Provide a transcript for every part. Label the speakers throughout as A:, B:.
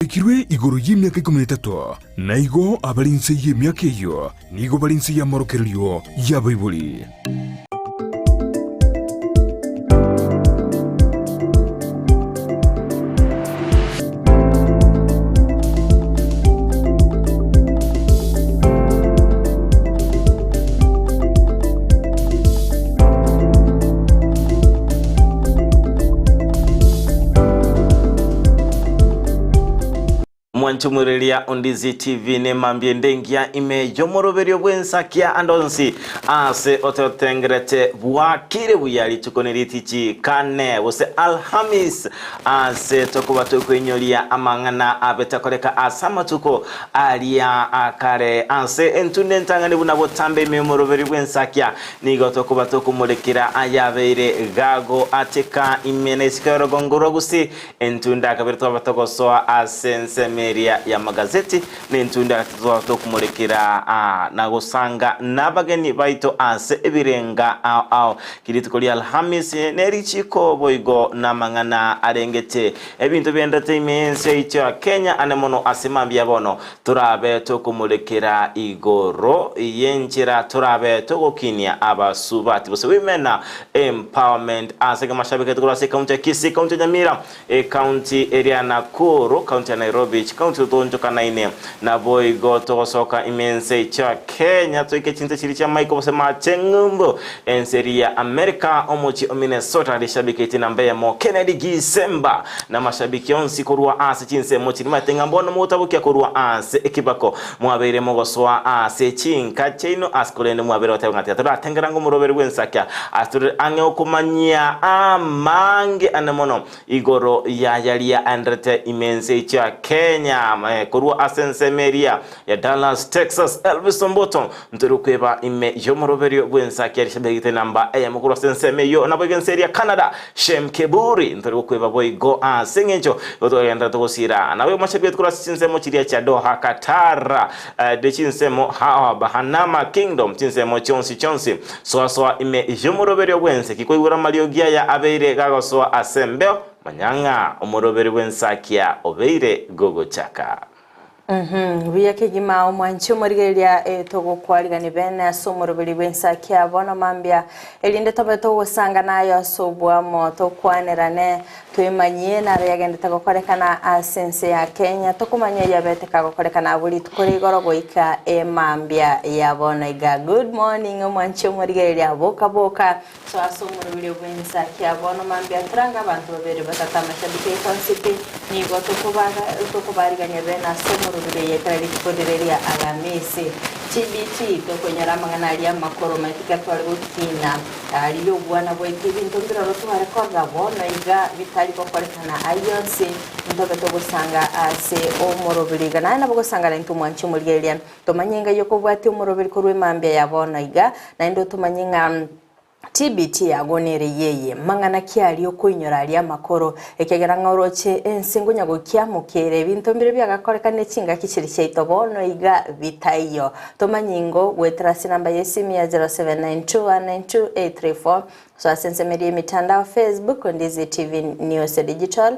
A: Ekirwe igoro y'emiaka ikomi na etato, na igo abare inse y'emiaka eyio nigo bare inse y'amorokererio y'abaibori.
B: Mwanchomoreria Ondizi TV nemambia ende engiya ime y'omoroberio bw'ensakia ande onsi ase ototengerete bwakire buya rituko ne ritichi kane gose Alhamis ase tokoba tokoinyoria amang'ana abetakoreka ase amatuko aria akare ase entunda entang'ani buna botambe ime y'omoroberio bw'ensakia Nigo tokoba tokomorekera ayabeire gagoateka ime na isiko y'orogongo rwa Gusii. Entunda ya kabere twaba togosoa ase ensemo eria y'amagazeti, na entunda ya gatato twaba tokomorekera na gosanga nabageni baito ase ebirenga ao ao. Ki rituko ria Alhamisi ne richiko boigo namang'ana arengete ebinto bienderete ime y'ense yaito ya Kenya ane mono ase mambia bono. Torabe tokomorekera igoro y'enchera torabe togokinia abasubati gose women empowerment ase amashabiki aito korwa ase ekaunti ya Kisii, ekaunti ya Nyamira, ekaunti eria ya Nakuru, kaunti ya Nairobi, chikaunti totoonchokanaine. Naboigo togosoka ime ense ya Kenya toike chinse chiria chia maiko gose mache ng'umbu ense eria ya America omochie o Minnesota rishabiki eti namba eyemo Kennedy Gisemba Namashabiki onsi korwa ase chinsemo chiria maete ng'a mbono mogotabokia korwa ase ekebako, mwabeire mogosoa ase chinka chiaino ase korende mwabeire goteba ng'a tiga toratengera ng'a omoroberi bw'ensakia ase tore ang'e okomanyia amange ane mono igoro y'ayaria aenderete ime ense yaito ya Kenya korwa ase ensemo eria ya Dallas, Texas, Elvis Omboto, ntori kweba ime y'omoroberio bw'ensakia rishabegete namba eyemo korwa ase ensemo eyio, naboigo ense eria Canada, Shem Keburi, ntori gokweba boigo ase eng'encho igo togendererete gosira. Naboigo mashabiki korwa ase chinsemo chiria chia Doha, Qatar, de chinsemo Hawab, Hanama Kingdom, chinsemo chionsi chionsi, soa soa ime y'omoroberio bw'ense, ki koigora amariogi aya abeire gagosoa ase embeo, manya ng'a omoroberio bw'ensakia obeire gogochaka.
C: Buya kegima omwanchi omorigereria togokwarigania bene ase omoroberi bw'ensa kia bono mambia, erinde tobe togosanga naye ase oboamo, tokwanerane, twemanyie naro yagendete gokorekana ase ense ya Kenya, tokomanya eyabete kagokorekana abwo rituko ria igoro goika emambia ya bono iga. Good morning omwanchi omorigereria, boka boka Soa ase omoroberio bw'ensa kia bono mambia toranga abanto babere batato amashabiki aito onsi pi, nigo tokobarigania bene ase omoroberio oye ekero rituko rire ria Alamisi. TBT, Tokoinyora amang'ana aria amakoro maito ekero tware gokina aria y'obwana bwaito ebinto mbiroro tware korora bono iga bitari gokorekana ayio onsi ntobe togosanga ase omoroberio iga naye nabo gosanga naintwe omwanchi omorigereria Tomanye ng'a eyokobwatia omoroberi korwa emambia ya bono iga, naende otomanye ng'a TBT yago nere yeye. Mang'ana ki aria okoinyora aria amakoro, ekiagera ng'a oroche ense ngonya gokiamoka ere, ebinto mbire biagakorekanire chingaki chiria chiaito bono iga bitaiyo. Tomanye ingo goetera ase enamba y'esimi ya 0792192834 So ase ensemo eria y'emitandao, Facebook, Ndizi TV News Digital,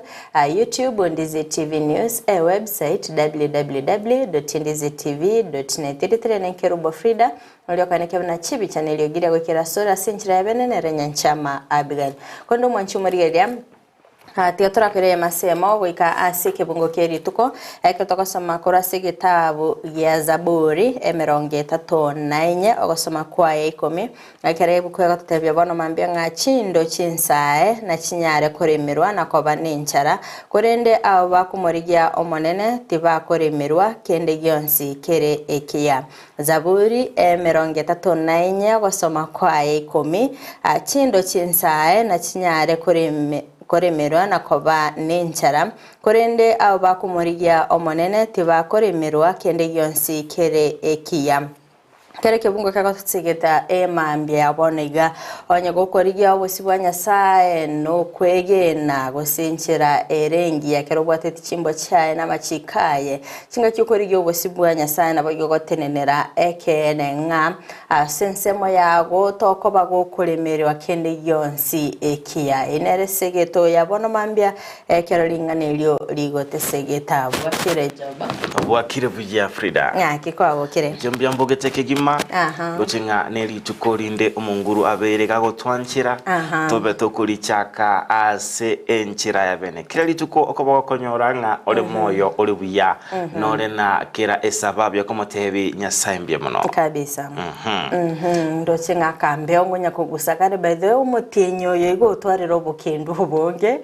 C: YouTube, Ndizi TV News, e website, www.ndizitv.net. Ritire ne Nkerubo Frida, oria okoenekia buna chibicha na eriogi ria goikera asore ase enchera ya bene nere Nyanchama Abigail. Korende omwanchi omorigereria, Tiga torakoire ey'amasemo goika ase ekebungo kie rituko, ekero togosoma korwa ase egetabu gia Zaburi emerongo etato na enye, ogosoma kwaye ikomi. Ekero ebuku egototebia bono mambia ng'a chindo chinsae nachinyare koremerwa na koba nenchara, korende abo bakomorigia Omonene tibakoremerwa kende gionsi kere ekiya. Zaburi emerongo etato na enye ogosoma kwaye ikomi, Chindo chinsae nachinyare koremerwa na koba nenchara, korende abo bakomorigia Omonene tibakoremerwa kende gionsi kere ekiya. Kera ekebungo kegototigeta emambia ya bono iga, onye gokorigia obosio bwa Nyasae nokwegena gose enchera ere engiya ekero obwateti chimbwa chiaye na amachiko aye, chingaki okorigia obosio bwa Nyasae naboigo gotenenera ekeene ng'a ase ensemo yago tokoba gokoremerwa kende gionsi ekiya. Eye nere esegeto ya bono mambia Ekero ring'ana erio rigotesegeta, bwakire Joba.
B: Bwakire buya Frida.
C: Ng'aki kwabokire?
B: Inche mbuya mbogete kegima,
C: Aha.
B: goche ng'a ne rituko rinde omonguru abeire gagotwanchera,
C: Aha.
B: tobe tokorichaka ase enchera ya bene. Kera rituko okoba gokonyora ng'a ore moyo ore buya, nore na kera esababu ya komotebi Nyasae mbuya mono.
C: Kabisa. Mhm. Ndoche ng'a akambeo ngonya kogusa kare by the way omotienyi oyo igo otwarire obokendu obonge.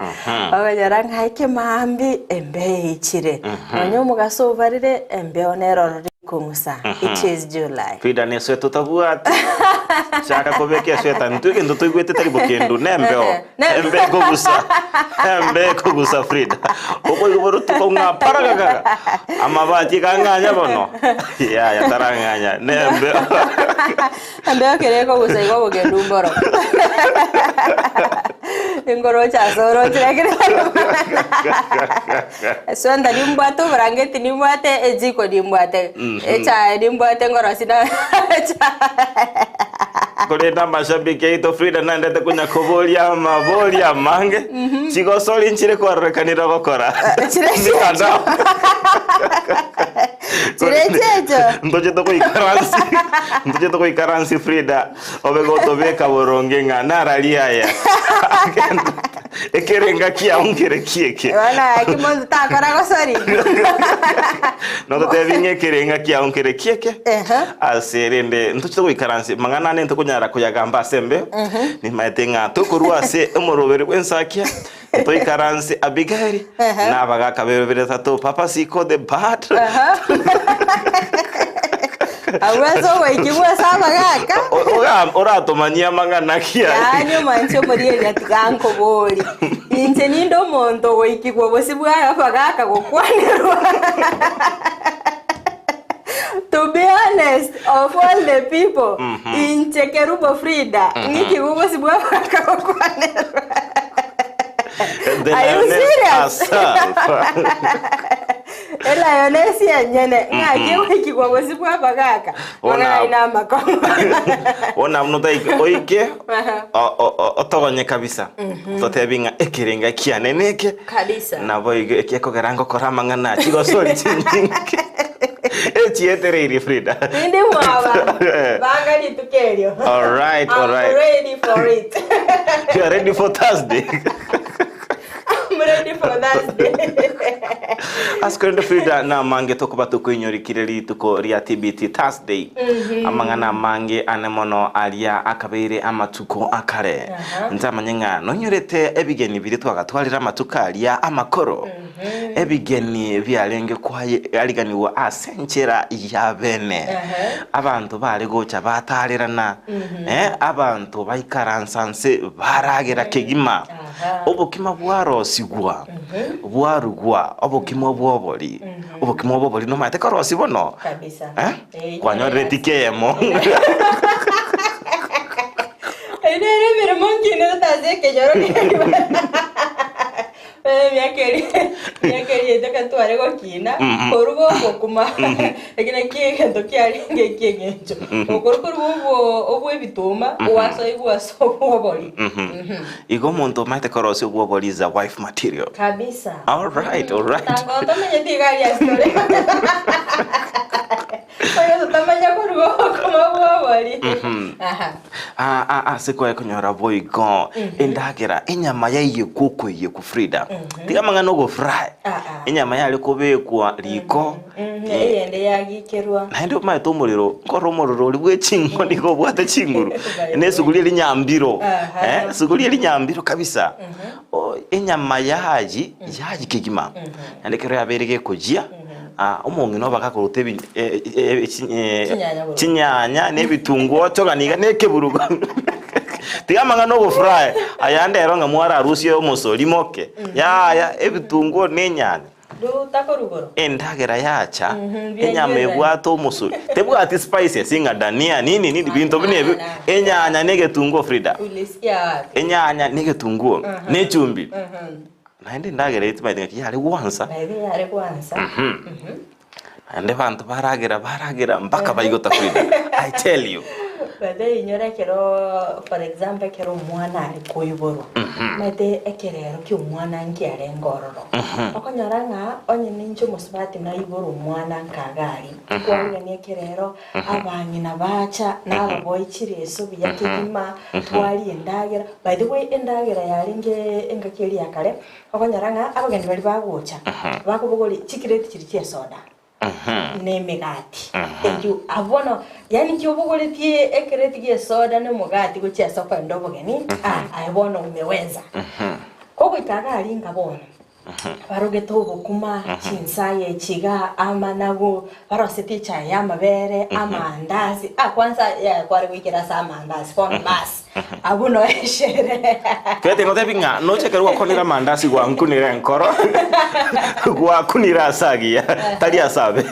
C: Okonyora ng'a ekemaambi embeo eichire. Nonya omogaso obarire embeo nere ororo ekong'usa. It is July.
B: Frida ne esweta otabwati. Chaka kobeka esweta intwe egento toigwete tari bokendu nembeo. Nembeo ekogusa. Embeo ekogusa Frida. Okoigwa borutuko ng'a paragagaga. Amabati ekang'anya bono. Yaya tarang'anya nembeo.
C: Embeo kere ekogusa igo obokendu mboro. Ninkoroche ase oroche lakini Eswenta nimbwate, oborangeti nimbwate, ejiko nimbwate, echae nimbwate nkorosia na echae.
B: Korende amashabiki aito Frida naendete konya koboria amaboria amange, chigosori nchire kwarorekanire ogokora
C: Chire
B: emitandao.
C: Chire echecho.
B: Ntoche togoikaransi, ntoche togoikaransi Frida, obe gotobeka boronge ng'a nararia aya. Ekerenga kiao nkere kieke.
C: Bono gaki monto takora gosori.
B: Nototebi ng'a ekerenga kiao nkere kieke.
C: Ehe.
B: Ase rende ntochete goikaransa mang'ana ane ntokonyara koyagamba ase embeo. Nimaete ng'a tokorwa ase omoroberi bw'ensakia, ntoikaranse Abigaili,
C: Ehe.
B: na abagaka b'ebibere tato, Papa Siko the bad.
C: Abwo ase ogoikigwa ase abagaka.
B: Oratomanyie amang'ana ki aye?
C: Yaani omwanche omorieria tiga nkobori. Inche ninde omonto ogoikigwa obosio bwa abagaka gokwanerwa. To be honest, of all the people, inche Kerubo Frida, ng'ikigwe obosio bwa abagaka gokwanerwa.
B: The
C: Are you
B: lioness
C: serious?
B: herself.
C: Elioness enyene ng'aki egoikigwa bosio bwa abagaka
B: Bono
C: mang'ana
B: ab-
C: aino amakong'u.
B: Bono abwo notaike oike
C: Aha.
B: o- o- o- otogonye kabisa totebi ng'a ekerenga kiane neke
C: Kabisa.
B: nabo igo eki ekogera ngokora amang'ana chigosori chinyinge echietereirie Frida
C: Tindi mwaba banga rituko erio.
B: Alright,
C: I'm
B: alright.
C: ready for it.
B: you are ready for Thursday
C: I'm ready for Thursday.
B: Ase korende Frida namange tokoba tokoinyorikire rituko ria TBT Thursday. Amang'ana amange ane mono aria akabeire amatuko akare. Ntamanye ng'a nonyorete ebigeni biria twagatwarire amatuko aria amakoro. Ebigeni biarenge kwariganigwa ase enchera ya bene. Abanto bare gocha batarerana, abanto baikaransa nse baragera kegima. Obokima bwarosigwa, bwarugwa, obokima bw'obori. Obokima bw'obori nomanyete korosia bono?
C: Kabisa.
B: Eh?
C: Eh,
B: Kwanyorire tiki eyemo.
C: Eye nere emeremo nkinete ase ekenyoro kegima. Emiaka eria emiaka eria yaito ekero tware gokina, koruga obokima, eki nakio egento kiarenge ekieng'encho. Okoro koruga obo obwa ebituma, gwasoigwa ase obwobori.
B: Igo omonto omanyete korosia obwobori is a wife material.
C: Kabisa.
B: Alright, alright.
C: Tanga otomenyeti iga aria ase tore. Oyo totamanya koruga obokima bw'obori. Aha.
B: Ah, ah, ase kwaye konyora boigo endagera enyama yaiyekwa okoiyekwa Frida tiga amang'ana ogofry
C: Ah, ah.
B: enyama yare kobekwa riko
C: Mhm,
B: eh,
C: Eyende yagikerwa.
B: naende omanyete omorero nkorora omorero oria bwe chingo nigo obwate chinguru
C: By
B: na esuguri eri nyambiro
C: Aha.
B: eh, esuguri eri nyambiro kabisa O, enyama yayi yayi kegima naende ekero yabeire gekoyia Ah, omong'ina obo agakorota ebi e- e- e- chi- eh,
C: Chinyanya bono.
B: chinyanya na ebitunguo ochoga niga na ekeburugo tiga amang'ana ogofurahi ayande ero ng'a mwararusie omosori moke yaya ebitunguo na enyanya.
C: Rutakorugoro.
B: Endagera yacha,
C: Mhm,
B: enyama
C: biaigwererania.
B: ebwate omosori, tebwati spices ng'a dania nini nini binto buna ebio,
C: Hapana.
B: enyanya na egetunguo Frida,
C: Ulisikia wapi?
B: enyanya na egetunguo, na echumbi.
C: Mhm.
B: Naende endagera eye timanyeti ng'aki yare gwansa.
C: Naende yare gwansa.
B: Naende abanto baragera baragera mpaka baigota Frida, I tell you.
C: By the way inyora ekero for example ekero omwana are koiborwa, omanyete ekerero kia omwana nkiarenge ororo. Okonyora ng'a onye ninche omosubati naiborwa omwana nkaga aria, kwarigania ekerero, abang'ina bacha, na ababoe chireso buya kegima, twaria endagera, by the way endagera yarenge engaki eria ya kare, Okonyora ng'a abageni baria bagocha bakobogoria chikireti chiria chi'esoda na emegati eyio abwo bono yaani inki obogoretie ekereti gi'esoda na omogati gochia ase okoenda obogeni ah aye bono umeweza. Kogoika iga aria inga bono barogete obokima, chinsaga echi iga, amanagu, barosetie echae ya amabere, amaandasi, ah kwanza yaya kware goikera ase amaandasi bono bas. Abwo noe esherehe.
B: Fete ngotebi ng'a noche ekero gwakonire amandasi gwankunire enkoro gwakunire ase agiya tari ase abe.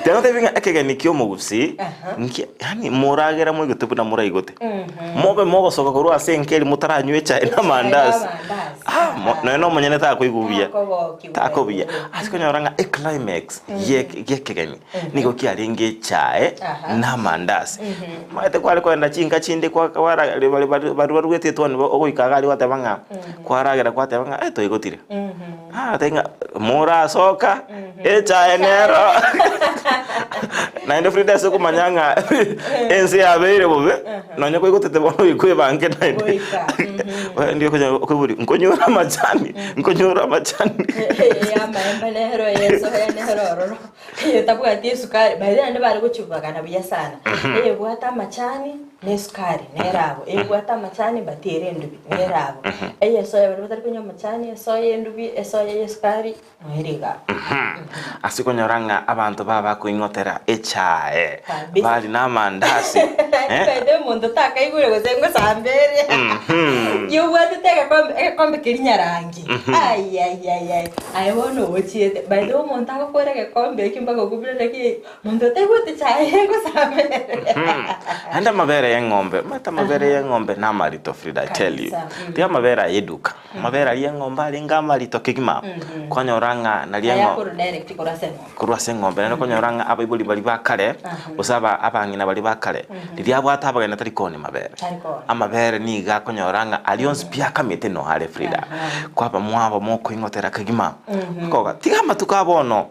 B: Tiga ngotebi ng'a ekegeni kia omogusii nki yaani moragera moigote buna moraigote. Mobe mogosoka korwa ase enka eria motaranywa echae na amandasi. Ah mo nonya na omonyene takoigwa buya takobuya. Ase konyora ng'a eclimax ye ekegeni Nigo kiarenge echae na amandasi. Omanyete kware kogenda chinka chinde kwa kwara bari bari baria baruete etwani ogoika iga aria gwateba ng'a kwaragera kwateba ng'a eh twaigotire. Ah oteba ng'a morasoka echae nero naende Frida ase okomanya ng'a ense yabeire bobe nonye kwaigotete bono goika oebange naende
C: Goika,
B: oende okonya okoboria nkonyora amachani nkonyora amachani.
C: Amaemba nero esoe nero ororo. Eyetabwati esukari, by the way naende bare gochibagana buya sana. Eyebwate amachani na esukari nere abwo, eyebwate amachani but ere endubi nere abwo. Eyesoya baria batari konywa amachani, esoya endubi, esoya ya esukari noere iga abwo.
B: Ase okonyora ng'a abanto baba bakoing'otera echae,
C: Kabisa.
B: bari na amandasi,
C: Naende
B: eh.
C: by the way omonto takaigure gose ngosambe ere. Ki obwatete egekombe, egekombe keria nyarangi. Aiaiaiai, aye bono ochiete, by the way omonto agokwera egekombe ekio mpaka okobuna naki monto otaigwete echae egosambere.
B: Naende amabere ya eng'ombe, omanyete amabere ya eng'ombe na amarito Frida, I tell you.
C: Kabisa,
B: Tiga amabere aya eduka, amabere aria eng'ombe arenge amarito kegima, kwanyora ng'a naria
C: Aya
B: eng'o
C: akorwa direct korwa ase eng'ombe.
B: korwa ase eng'ombe naende okonyora ng'a abaibori baria ba kare, gose aba abang'ina baria ba kare, riria abwate abageni tari koonia mabere.
C: Tari koonia.
B: Amabere nigo akonyora ng'a aria onsi pi akamete no are Frida. Kwaba mwaba mokoing'otera kegima, okoga tiga amatuko a bono,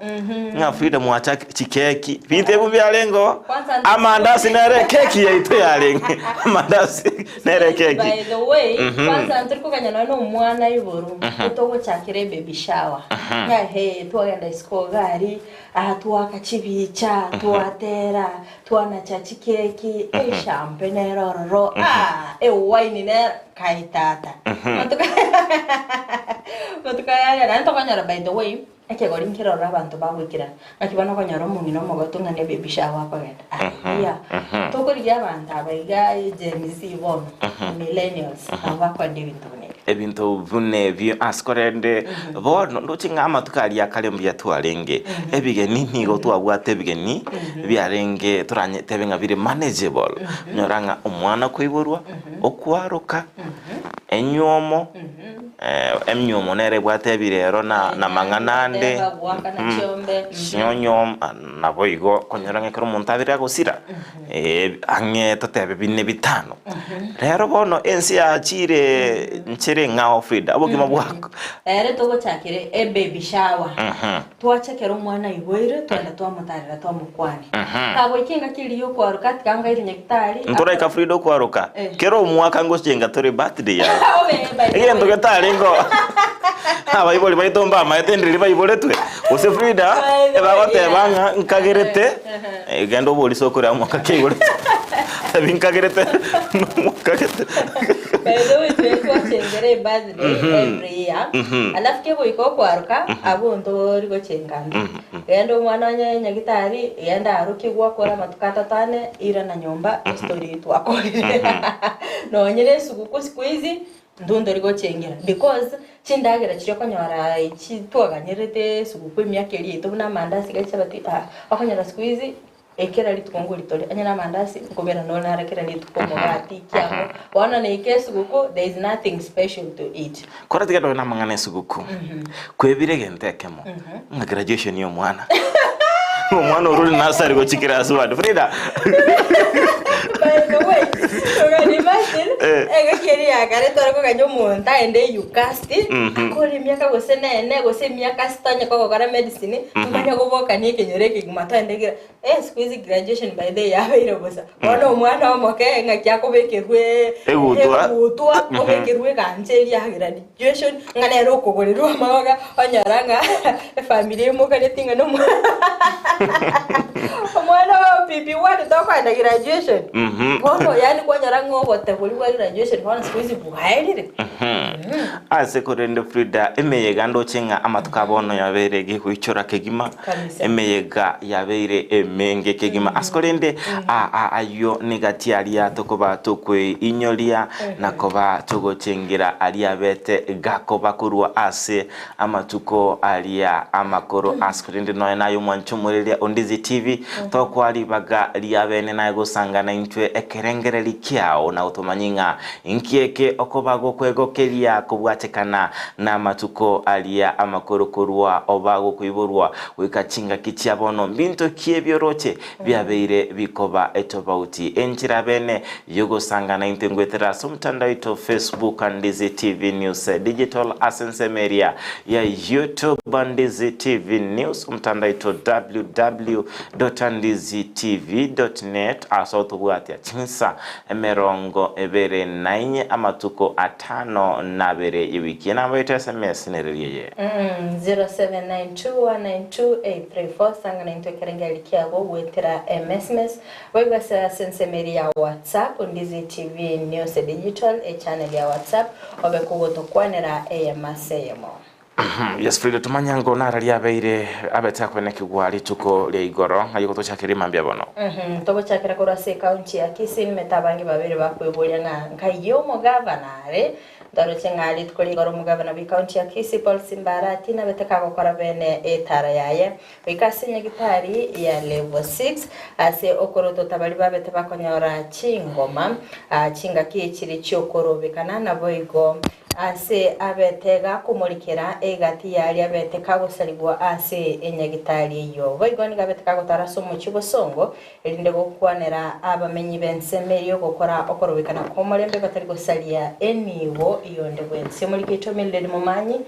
B: ng'a Frida mwachakire chikeki, binto ebio biarenge oo,
C: Kwanza
B: amandasi nere ekeki yaito yarenge, amandasi nere ekeki.
C: By the way, kwanza ntori koganya nonya na omwana igoro, togochakera ebaby shower. Ng'a hee, twagenda isiko iga aria, ah twaka chibicha, twatera, twanacha chikeki, eshampe nere ororo, ah ewaini nere, kai tata. Matuko matuko aya aria naende tokonyora by the way, Ekegori nkerororo abanto bagoikerana, naki bono okonyora omong'ina omogotu ng'a ne baby shower akogenda. Aya, tokorigia abanto aba iga Gen Z bono, millennials, nabo bakoenda ebinto buna ebi.
B: Ebinto buna ebio ase korende bono ndoche ng'a amatuko aria akare mbuya twarenge, ebigeni nigo twabwate ebigeni biarenge toranyetebe ng'a bire manageable, onyora ng'a omwana koiborwa, okwaroka, enywomo. Emiomo nere ebwate ebirero na namang'ana ande, chinyonyo naboigo okonyora ng'a ekero omonto abere agosira, ang'e totebe bine bitano. Rero bono ense yachiire nchere eng'ao Frida, obogima bwako.
C: Ere togochakera ebaby shower, twacha ekero omwana aiboirwe twagenda twamotarera twamokwania. Kagoika engaki eria ya okwaroka tiga ngairwe nyagitari.
B: Ntoraika Frida okwaroka, kera omwaka ngochenga tore birthday yaye.
C: Obe by the
B: Egento
C: way.
B: getarenge oo. Abaibori baito mbamaete ndiri baiboretwe, gose Frida
C: By the way,
B: ebagoteba
C: yeah.
B: ng'a nkagerete, genda oborie sokoro ya omwaka ki aiboretwe, ebi nkagerete nomwaka gete.
C: By the way, twe twachengera ebirthday every year, alafu kegoika okwaroka, abwo ntori gochenga ande. Genda omwana onye nyagitari, genda arokigwe akore amatuko atato ane, irana nyomba, estory twakorire. Nonye na esuguku siku hizi. Intwe ntori gochengera because chindagera chiria okonyora echi twaganyerete esuguku emiaka eria yaito buna amandasi iga chichabati aa okonyora siku hizi ekera rituko ngoritore onye na amandasi nkobera nore naro kera rituko omogati kiango bono naika esuguku there is nothing special to eat.
B: Kore tiga tobe namang'ana esuguku, kwebire egento ekemo, ng'a graduation ya omwana. Ng'a omwana orure nursery gochia class one. Frida.
C: By the way, you can imagine,
B: Eh.
C: engaki eria ya kare tware koganya omonto aende UCAST, akore emiaka gose nene, gose emiaka sita onye kogokora medicine, tomanye gobokania ekenyoro ekegima toende kera, eh siku hizi graduation by the way yabeire bosa. Bono omwana omoke ng'aki akobekerwa
B: Egutwa.
C: egutwa, obekerwe egancha eria ya graduation, ng'a nere okogorerwa amaoga, onyora ng'a efamiri emokaneti ng'a nomo omwana o PP1 tokoenda graduation. Bono yaani kwanyora ng'a obotegori bwa graduation bono siku hizi bwaerire.
B: Ase korende Frida, emeyega ndoche ng'a amatuko a bono yabeire gegoichora kegima,
C: Kabisa.
B: emeyega yabeire emenge kegima. Ase korende a- a- ayio negati aria tokoba tokweinyoria na koba togochengera aria abete gakoba korwa ase amatuko aria amakoro. Ase korende nonya naye omwanche omoreria o Ndizi TV, tokoa ribaga ria bene naye gosangana intwe ekerengereri kiao na gotomanyia ng'a Inki eke okoba gokwegokeria kobwatekana namatuko aria amakoro korwa oba gokoiborwa goika chingaki chia bono? Mbinto ki ebioroche biabeire bikoba etobauti? Enchera bene yogosangana intwe ngoetera ase omotandao oito Facebook Ndizi TV News Digital ase ensemo eria ya YouTube Ndizi TV News omotandao oito www.ndizitv.net ase otobwatia chinsa 24 amatuko atano na abere y'ewiki. Enamba yaito ya sms nereria eye.
C: 0792192834 Sang'ana intwe ekerengererio kiago goetera emesmes boigo ase ase ensemo eria ya WhatsApp Ndizi TV News Digital echannel ya WhatsApp obe kogotokwanera eyemo ase eyemo.
B: Yes Frida tomanya ngo narari abeire abete akwenekigwa rituko ria igoro ng'ai gotochakera mambia bono.
C: Togochakera korwa ase ekaunti ya Kisii nimete abange babeire bakweboria ng'a nkai omogavana are. Ntoroche ng'a rituko ria igoro omogavana bw'ekaunti ya Kisii Paul Simba Arati nabete kagokora bene etara yaye goika ase nyagitari ya level 6 ase okorotota baria babete bakonyora chingoma chingaki chiri chiokorobekana naboigo Ase abete gakomorikera egati y'aria abete kagosarigwa ase enyagitari eyio. Boigo nigo abete kagotara ase omochie bosongo, erinde gokwanera abamenyi b'ensemo eyio gokora okorobekana kw'omorembe batari gosaria enibo y'onde bwensi. Omoriki oito Mildred Momanyi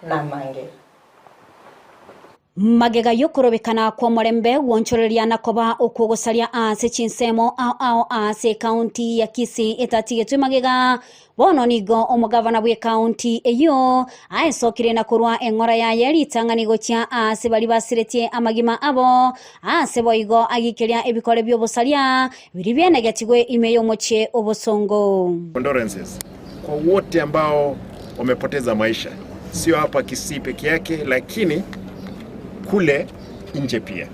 C: namange.
D: Magega y'okorobekana kw'omorembe gwonchoreria na koba okw'ogosaria ase chinsemo ao ao ase ekaunti ya Kisii etatigetwe magega, bono nigo omogavana bw'ekaunti eyio aesokire na korwa eng'ora yaye ritang'ani gochia aase baria basiretie amagima abo, aase boigo agikeria ebikore bi'obosaria biria bienegetigwe ime y'omochie obosongo.
E: Condolences kwa wote ambao wamepoteza maisha, sio hapa Kisii peke yake, lakini kule nje pia.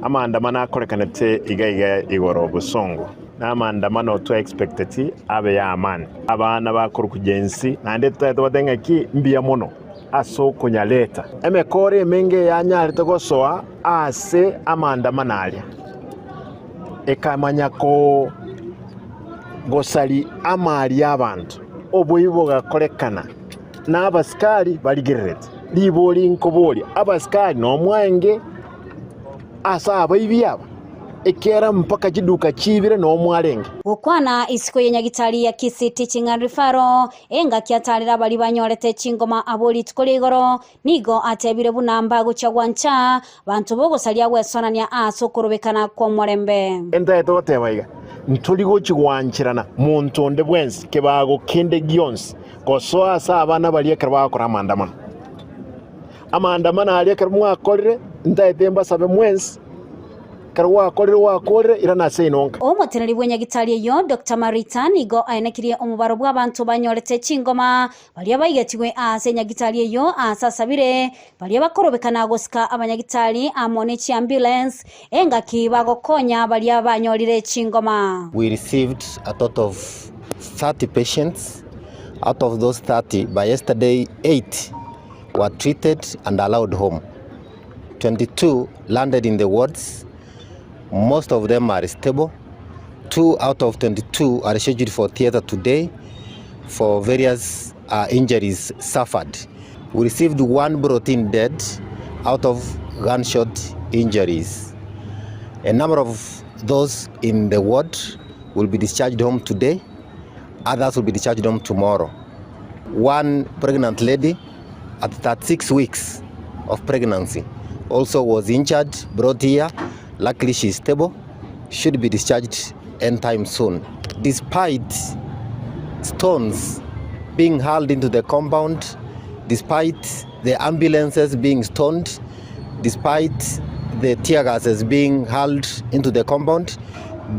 E: Amaandamano akorekanete iga iga igoro Bosongo namaandamano twa expecteti abe ya amani. Abana bakorokwa Gen Z naende totagete batebe ng'aki mbuya mono ase okonyareta. Emekora emenge eyanyarete gosoa ase amaandamano aria ekamanya ko gosari amari y'abanto, oboibi bogakorekana, na abasikari barigererete. Ribori nkoboria, abasikari nomwenge ase abaibi aba? Ekiagera mpaka chiduka chiibire nomwarenge.
D: Gokwana isiko ye nyagitari ya Kisii Teaching and Referral, engaki atarire abaria banyorete chingoma abwo rituko ria igoro, nigo atebire buna mbagochia gwancha banto bogosaria gwesonania ase okorobekana kw'omorembe.
E: Ntagete goteba iga, ntori gochia gwancherana monto onde bwensi kebago kende gionsi gosoa ase abana baria ekero bagokora amaandamano. Amaandamano aria ekero mwakorire, ntagete mbasabe mwensi, ekero gwakorire gwakorire, irana ase inonka.
D: Omoteneneri bw'enyagitari eyio, Doctor Marita, nigo aenekirie omobaro bw'abanto banyorete chingoma Baria baigetigwe aase enyagitari eyio aase asabire, baria bakorobekana gosika abanyagitari amo ne chiambulance, engaki bagokonya baria banyorire chingoma.
F: We received a total of 30 patients. Out of those 30, by yesterday 8 were treated and allowed home. 22 landed in the wards. Most of them are stable. 2 out of 22 are scheduled for theater today for various injuries suffered. We received 1 brought in dead out of gunshot injuries. A number of those in the ward will be discharged home today. Others will be discharged home tomorrow. One pregnant lady at 36 weeks of pregnancy also was injured, brought here. Luckily she is stable, should be discharged anytime soon. Despite stones being hurled into the compound, despite the ambulances being stoned, despite the tear gases being hurled into the compound,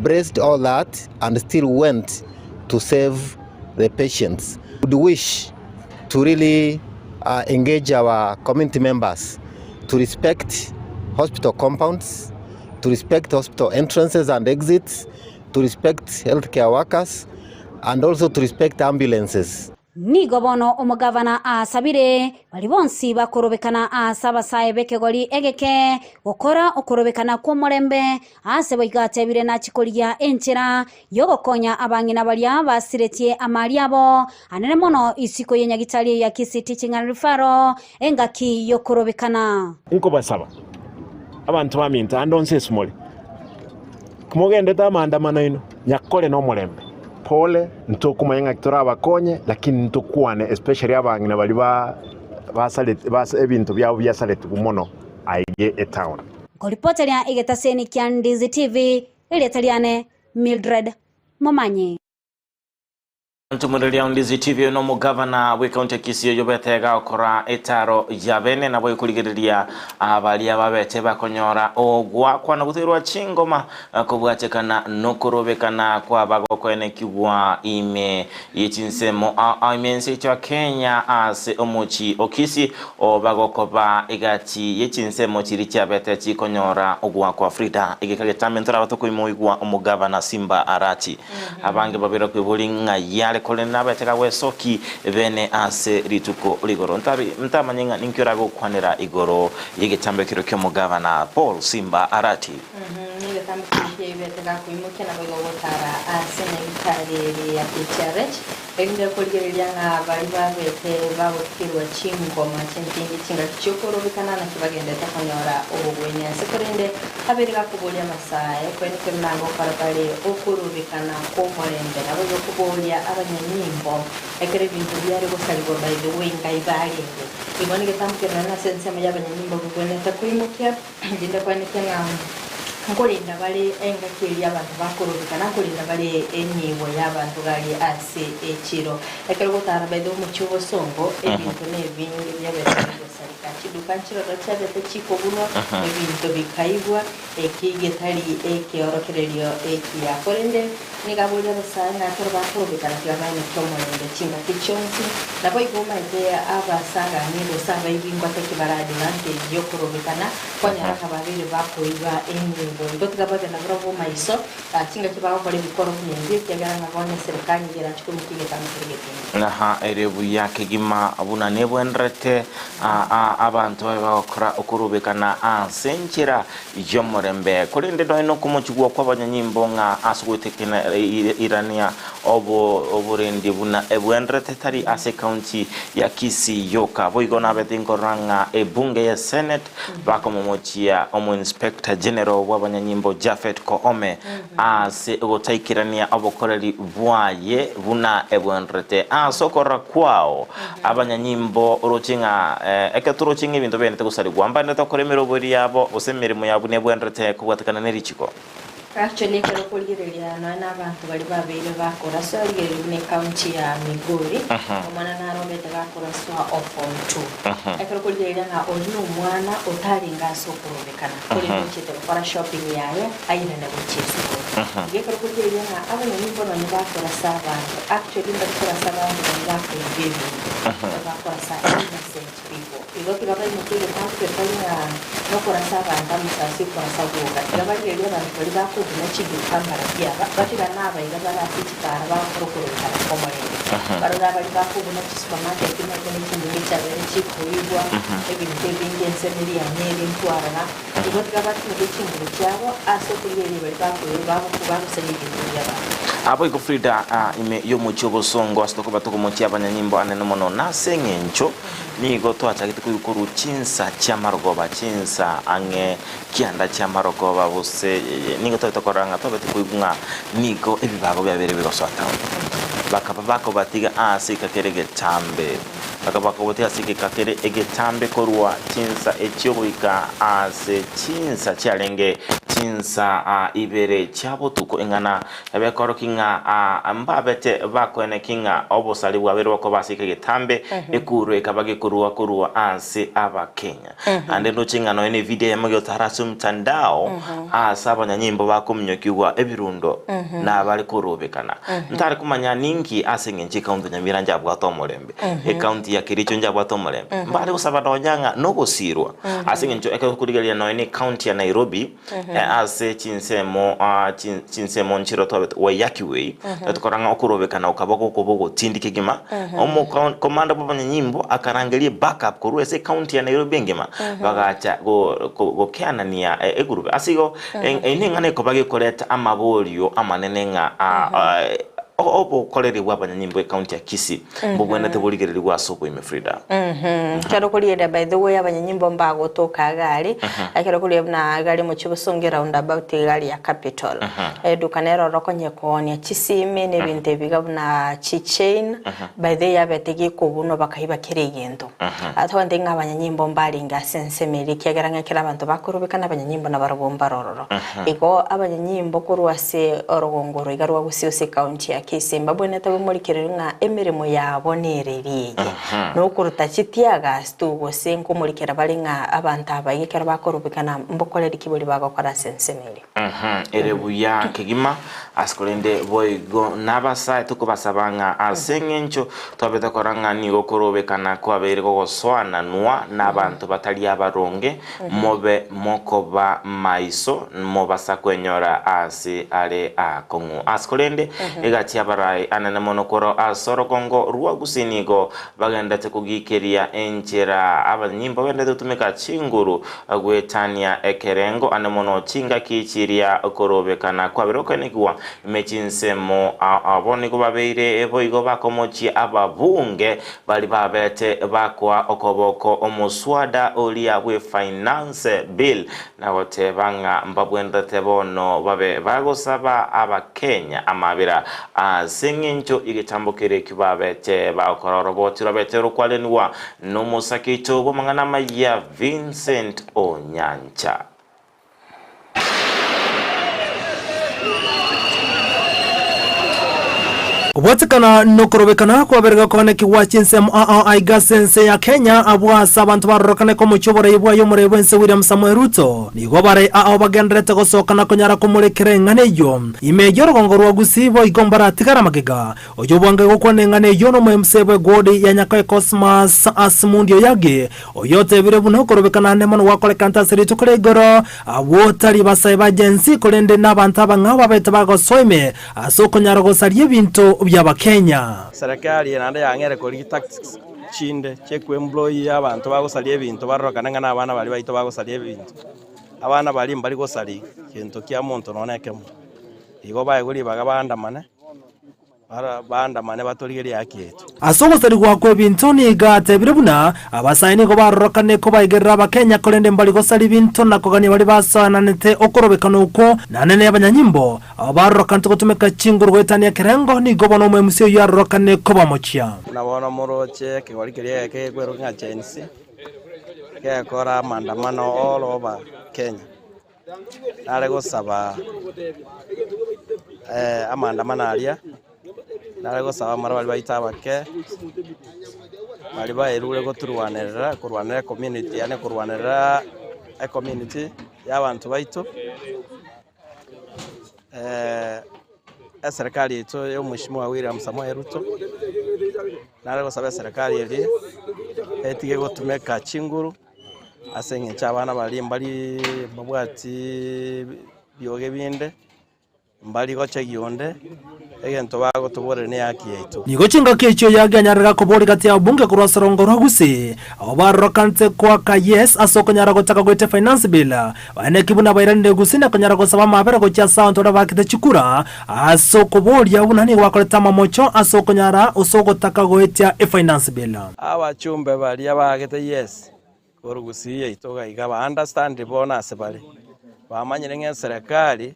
F: braced all that and still went to save the patients. Would wish to really engage our community members to respect hospital compounds, to respect hospital entrances and exits, to respect healthcare workers, and also to respect ambulances.
D: Nigo bono omogavana asabire baria bonsi bakorobekana aase abasae b'ekegori egeke gokora okorobekana kw'omorembe, aase boigo atebire nachie korigia enchera y'ogokonya abang'ina baria basiretie amari abo anene mono isiko ye nyagitari ya Kisii Teaching and Referral engaki y'okorobekana.
E: Nkobasaba, abanto baminto, ande onsi ase more, Mogendete amaandamano aino, nyakore nomorembe. Pole, ntokomanya ng'aki torabakonye, lakini ntokwane especially abang'ina baria ba basareti bas ebinto biabo biasaretigwe mono aiga etown.
D: Nkoripoteria egetaseni kia Ndizi TV, erieta riane Mildred Momanyi.
B: Ntomoreria Ndizi TV nomogavana bw'ekaunti ya Kisii oyobete gakora etaro ya bene nabo ekorigereria abaria babete bakonyora ogwakwa na goterwa chingoma kobwatekana nokorobekana kwabagokoenekigwa ime ye chinsemo ime ense yaito ya Kenya ase omochi o Kisii obagokoba egati ye chinsemo chiria chiabete chikonyora ogwakwa Frida egeka getambe ntoraba tokoimoigwa omogavana Simba Arati Abange babere koiboria ng'a yare korende nabete gagwesoki bene ase rituko rigoro. Ntabi ntamanye ng'a ninki oragokwanera igoro y'egetambo ekero ki'omogavana Paul Simba Arati.
C: Negetambo keria kiaibete gakoimokia naboigo gotara ase nyagitari ere ya KTRH, erinde korigereria ng'a baria babete bagotigerwa chingoma chintingi chingaki chi'okorobekana naki bagenderete konyora obogwenia ase korende Abeire gakoboria amasae, koenekio buna ngokora bare okorobekana kw'omorembe, naboigo koboria abanyanyimbo ekero ebinto biare gosarigwa by the way ngai barenge. Igo negetambo kerorane ase ensemo y'abanyanyimbo bigwenerete koimokia, erinde koenekia ng'a nkorinda bare engaki eria abanto bakorobekana, nkorinda bare enibo y'abanto gari ase echiro. Ekero gotara by the way omochie obosongo, ebinto nebinge biabete bigosarigwa. Chiduka nchiroro chiabete chikobunwa, ebinto bikaigwa, eki getari ekeorokererio ekiya. Korende nigo aboria abasae ng'a ekero bakorobekana tiga baeneke omorembe chingaki chionsi. Naboigo omanyete abasagani gose abaibi ngoteki bare advantage y'okorobekana, kwanyora ng'a babeire bakoiba enibo. Igo tiga babe nabarabwo maiso chingaki bagokora ebikoro buna ebio, ekiagera ng'a bono eserekari nigo eranche koimokia egetambo keria getindi.
B: Ng'a ere buya kegima buna nebwenerete abanto babe bagokora okorobekana ase enchera y'omorembe. Korende nonya nokomochigwa kw'abanyanyimbo ng'a ase ogotekenerania oborendi buna ebwenerete tari ase ekaunti ya Kisii yoka. Boigo nabete nkorora ng'a ebunge ya Senate bakomomochia Omoinspector General bw'abanyanyimbo Japhet Koome ase ogotaikerania obokoreri bwaye buna ebwenrete. Ase okorora kwao abanyanyimbo oroche ng'a ekero toroche ng'a ebinto biaenete gosarigwa, mbaenderete gokora emeroberi yabo gose emeremo yabo buna ebwenrete kobwatekana ne richiko.
C: Actually ekero okorigereria nonya na abanto baria babeire bakoraswa, rigereria buna ecounty ya Migori, omwana naro obete gakoraswa o form two. Ekero okorigereria ng'a oria na omwana otarenge ase okorobekana, korende ochete gokora shopping yaye, airane gochia esukuru. Igo ekero okorigereria ng'a abanyanyimbo nonye bakorasa abanto, actually mbari korasa abanto baria bakoiba ebinto. Bakorasa innocent people. Igo tiga baimokie egetabu getari ng'a nokorasa abanto amasasi okorasa gwoka. Tiga barigererie abanto baria bakobuna chiduka mbarabwo aba, batigane aba iga bare ase chipara bagokora okorurekana kw'omorembe. Barore abaria bakobuna chisupermarket omanyete ne chinyinga chiabeire chikoigwa, ebinto ebinge ense neri ya Nyeri ntwarora. Igo tiga batumeke chinguru chiabo ase okorigereria baria bakoigwa bagosaria ebinto bi'abanto.
B: Naboigo Frida ime y'omochie obosongo ase tokoba tokomochia abanyanyimbo anene mono, nase eng'encho nigo twachagete koigwa korwa chinsa chi'amarogoba, chinsa ang'e kianda chi'amarogoba, gose nigo twabete korora ng'a twabete koigwa ng'a nigo ebibago biabeire bigosoa town. Bakaba bakobatiga ase eka kere egetambe, bakaba bakobatiga ase egeka kere egetambe korwa chinsa echio goika ase chinsa chiarenge chinsa ibere chia botuko ing'ana Ebekoroki ng'a mbabete bakoeneki ng'a obosari bwabeire bokoba ase egetambe, ekuru ekaba gekorua korwa ase Abakenya. Naende ndoche ng'a nonya nevideo eyemo egotara ase omtandao ase abanyanyimbo bakominyokigwa ebirundo nabare korobekana. Ntare komanya ninki ase eng'encho ekaunti ya Nyamira njabwate omorembe, ekaunti ya Kericho njabwate omorembe. Mbare gosaba nonya ng'a nogosirwa ase eng'encho ekero okorigereria nonya ne ekaunti ya Nairobi, Ase chinsemo chinsemo nchiro twabete Waiyaki Way, tokora ng'a okorobekana okaba gokoba ogotindi kegima. Omo commander bw'abanyanyimbo akarangeria backup korwa ase ecounty ya Nairobi engima, bagacha gokeanania egurube. Ase igo eye neng'ana ekoba gekoreta amaborio amanene ng'a obokoreri bw'abanyanyimbo ecounty ya Kisii mbobwenerete borigererigwe ase oboime Frida.
C: Ekero okorigereria by the way abanyanyimbo mbagotoka iga aria, ekero okorigereria buna iga aria omochie bosongo round about iga aria capital, eduka nero ororo okonye koonia chisimi na ebinto ebi iga buna chichain, by the way yabete gekobunwa bakaiba kera egento. Togontebia ng'a abanyanyimbo mbarenge ase ensemo eria ekiagera ng'a ekero abanto bakorobekana abanyanyimbo nabarobwo mbare ororo. Igo abanyanyimbo korwa ase orogongo oro iga rwa Gusii ase ekaunti ya Kisii mbabwenerete bamorikereri ng'a emeremo yabo nereri eye, nokoruta chitear-gas tu gose nkomorikera bare ng'a abanto aba iga ekero bakorobekana mbokoreri ki boria bagokora ase ensemo eria.
B: Ere buya kegima ase korende boigo nabasae tokobasaba ng'a ase eng'encho twabete korora ng'a nigo korobekana kwabeire gogosoananwa nabanto batari abaronge Mobe mokoba maiso, mobasa kwenyora aase are aakong'u. Ase korende, egati y'abarai anene mono korwa ase orogongo rwa Gusii nigo bagenderete kogikeria enchera abanyimbo bagenderete gotumeka chinguru goetania ekerengo ane mono chingaki chiria korobekana kwabeire gokoenekigwa ime chinsemo abo nigo babeire boigo bakomochia ababunge Baria babete bakoa okoboko omoswada oria bwe Finance Bill na goteba ng'a mbabwenerete bono babe bagosaba Abakenya amabera ase eng'encho y'egetambo keria ekio babete bagokora oroboti rwabete rokwarenigwa nomosakito bw'amang'ana amayia Vincent Onyancha.
G: Kobwatekana nokorobekana kwabere gokonekigwa chinsemo ao aiga ase ense ya Kenya abwo ase abanto barorokane komochia oborai bwaye omorei bw'ense William Samoei Ruto nigo bare ao bagendererete gosoka na konyara komorekera eng'ana eyio ime y'orogongo rwa Gusii boigo mbaratigare amagega Oyo bwange gokwana eng'ana eyio nomoemuse bw'egodi ya Nyakoe Cosmas Asimundi Oyagi, oyio otebire buna okorobekana ande mono gwakorekante ase rituko ria igoro, abwo tari basae ba Gen Z korende nabanto abang'ao babete bagosoa ime ase okonyara gosaria ebinto bi'Abakenya.
H: Serikali naende yang'eire korigia tactics chinde chi'ekwemployia abanto bagosaria ebinto barorokane ng'a nabana baria baito bagosaria ebinto. Abana baria mbari gosaria gento kia monto nonya nekemo. Igo baegwe ribaga baandamane. Baandamane batorigerie haki yaito.
G: Ase ogosarigwa kw'ebinto nigo atebire buna abasae nigo barorokane kobaigerera abakenya korende mbari gosaria ebinto na kogania baria basoananete okorobekana okwo naende nabanyanyimbo abo barorokanete gotumeka chinguru goetania ekerengo nigo bono omoemusi oyio arorokane kobamochia.
H: Buna bono moroche ekegori keria egeke gekweroka ng'a Gen Z, gekora amaandamano all over Kenya. Nare gosaba amaandamano aria, nare gosaba abamura baria baito abake, baria baerure goturwanerera, korwanera ecommunity yaani korwanerera ecommunity ya abanto baito. Eserekari yaito ya omweshimiwa William Samoei Ruto, Nare gosaba eserekari eria etige gotumeka chinguru ase eng'encho abana baria mbari mbabwati bioge binde, mbari gochegia onde, egento bagotoborera ne ehaki yaito.
G: Nigo chingaki echio yagianyarera koboria gati y'ababunge korwa ase rongo rwa Gusii, abwo barorokanete koaka yes ase okonyara gochaka goetia Finance Bill. Baeneki buna bairanire Gusii na konyara gosaba amabera gochia ase abanto baria baakete chikura ase okoboria buna nigo bakorete amamocho ase okonyara ase ogotaka goetia eFinance Bill.
H: Abachumbe baria baagete yes korwa Gusii yaito iga iga ba understand bono ase bare, bamanyire ng'a eserekari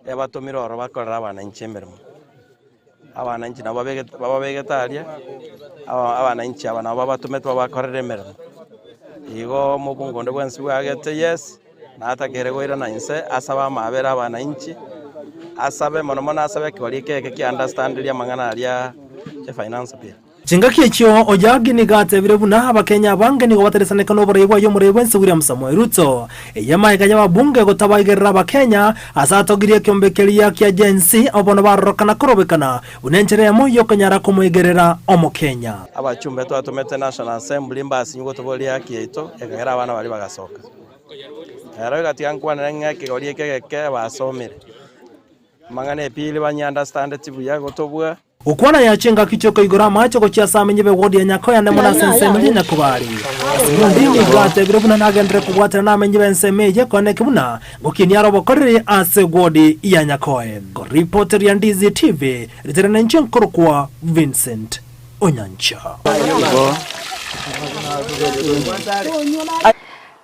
H: ebatomire ororo bakorere abananchi emeremo. Abananchi nabo babegete bababegete aria, aba abananchi aba nabo babatomete babakorere emeremo. Igo omobunge onde bwensi bwagete yes, natakeire koirana inse asabe amabera abananchi, asabe mono mono asabe ekegori eke eke kia understand-ria amang'ana aria ya finance bill.
G: Chingaki echio Ojagi nigo atebire buna Abakenya abange nigo bateresaneka noborai bwaye omorai bwense William Samoei Ruto. Eye maega y'ababunge gotabaigerera Abakenya ase atogirie ekeombe keria kia Gen Z abo bono barorokana korobekana buna enchera eyemo yokonyara komoigerera Omokenya.
H: Abachumbe twatomete National Assembly mbasinywe gotoboria ehaki yaito ekagera abana baria bagasoka. Ero egatiga nkwanere ng'a ekegori eke egeke basomire. Amang'ana epili banyiandastandeti buya gotobua.
G: Gokwana ya chingaki chi'okoigora amache gochia ase amenyi b'ewodi ya Nyakoya nemo nase ensemo ya Nyakobari. Ase undi nigo atebire buna nagenderere kobwatana namenyi b'ensemo eye koeneki buna ngokinia are obokoreri ase ewodi ya Nyakoe. Koripoteria Ndizi TV, ritere nenche nkorokwa Vincent Onyancha.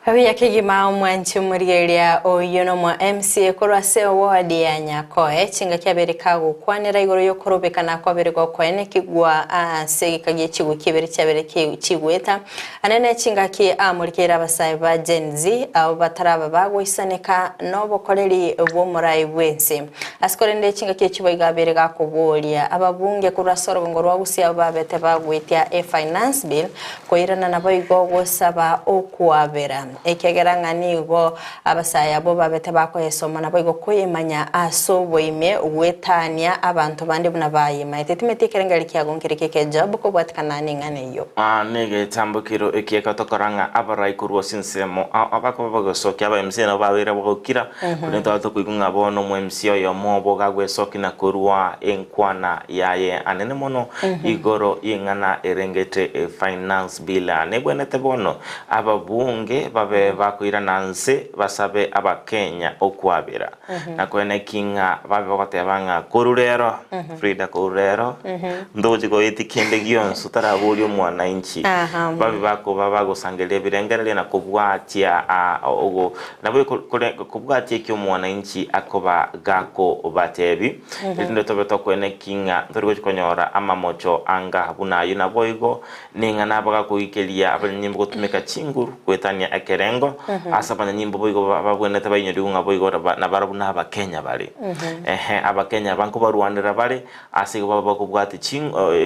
C: Buya kegima omwanchi omorigereria oyio nomo MCA korwa ase ward ya Nyakoe chingaki abere kagokwanera igoro yokorobekana kwabere gokoenekigwa ase egeka gie chigwiki ibere chiabere chigweta anene chingaki amorikeire abasae ba Gen Z abo bataraba bagoisaneka nobokoreri bw'omorai bwense ase korende chingaki echi boigo abere gakoboria ababunge korwa ase orogongo rwa Gusii abo babete bagwetia e finance bill Koirana naboigo gosaba okwabera, ekiagera ng'a nigo abasae abwo babete bakoyesoma naboigo koyemanya ase oboime gwetania abanto bande buna bayemaete. Timeti ekerengererio kiago nkere keke Job kobwatikana neng'ana eyio.
B: Aa negetambokero eki egatokora ng'a abarai korwa ase ensemo ao abakoba bagosokia aba MC nabo babeire bagokira, korende twaba tokoigwa ng'a bono omo MC oyomo obo gagwesokia na korua enkwana yaye anene mono Igoro y'ing'ana erengete e Finance Bill nebwenerete bono ababunge babe bakoirana nse basabe abakenya okwabera. Na koeneki ng'a babe bagoteba ng'a koru rero Frida koru rero ntogochi goetia kende gionsi otaraboria omwananchi. Babe bakoba bagosangereria ebirengererio na kobwatia ogo nabo kobwatia ekio omwananchi akoba gakobatebi. Erinde tobe tokoeneki ng'a ntori gochia konyora amamocho anga buna ayio. Naboigo ning'ana bagakoikeria abanyanyimbo gotumeka chinguru goetania ekerengo ase abanyanyimbo boigo babwenerete bainyorigwe ng'a boigo nabarabwo nabakenya bare. Ehe, abakenya aba nkobarwanera bare ase igo babe bakobwatia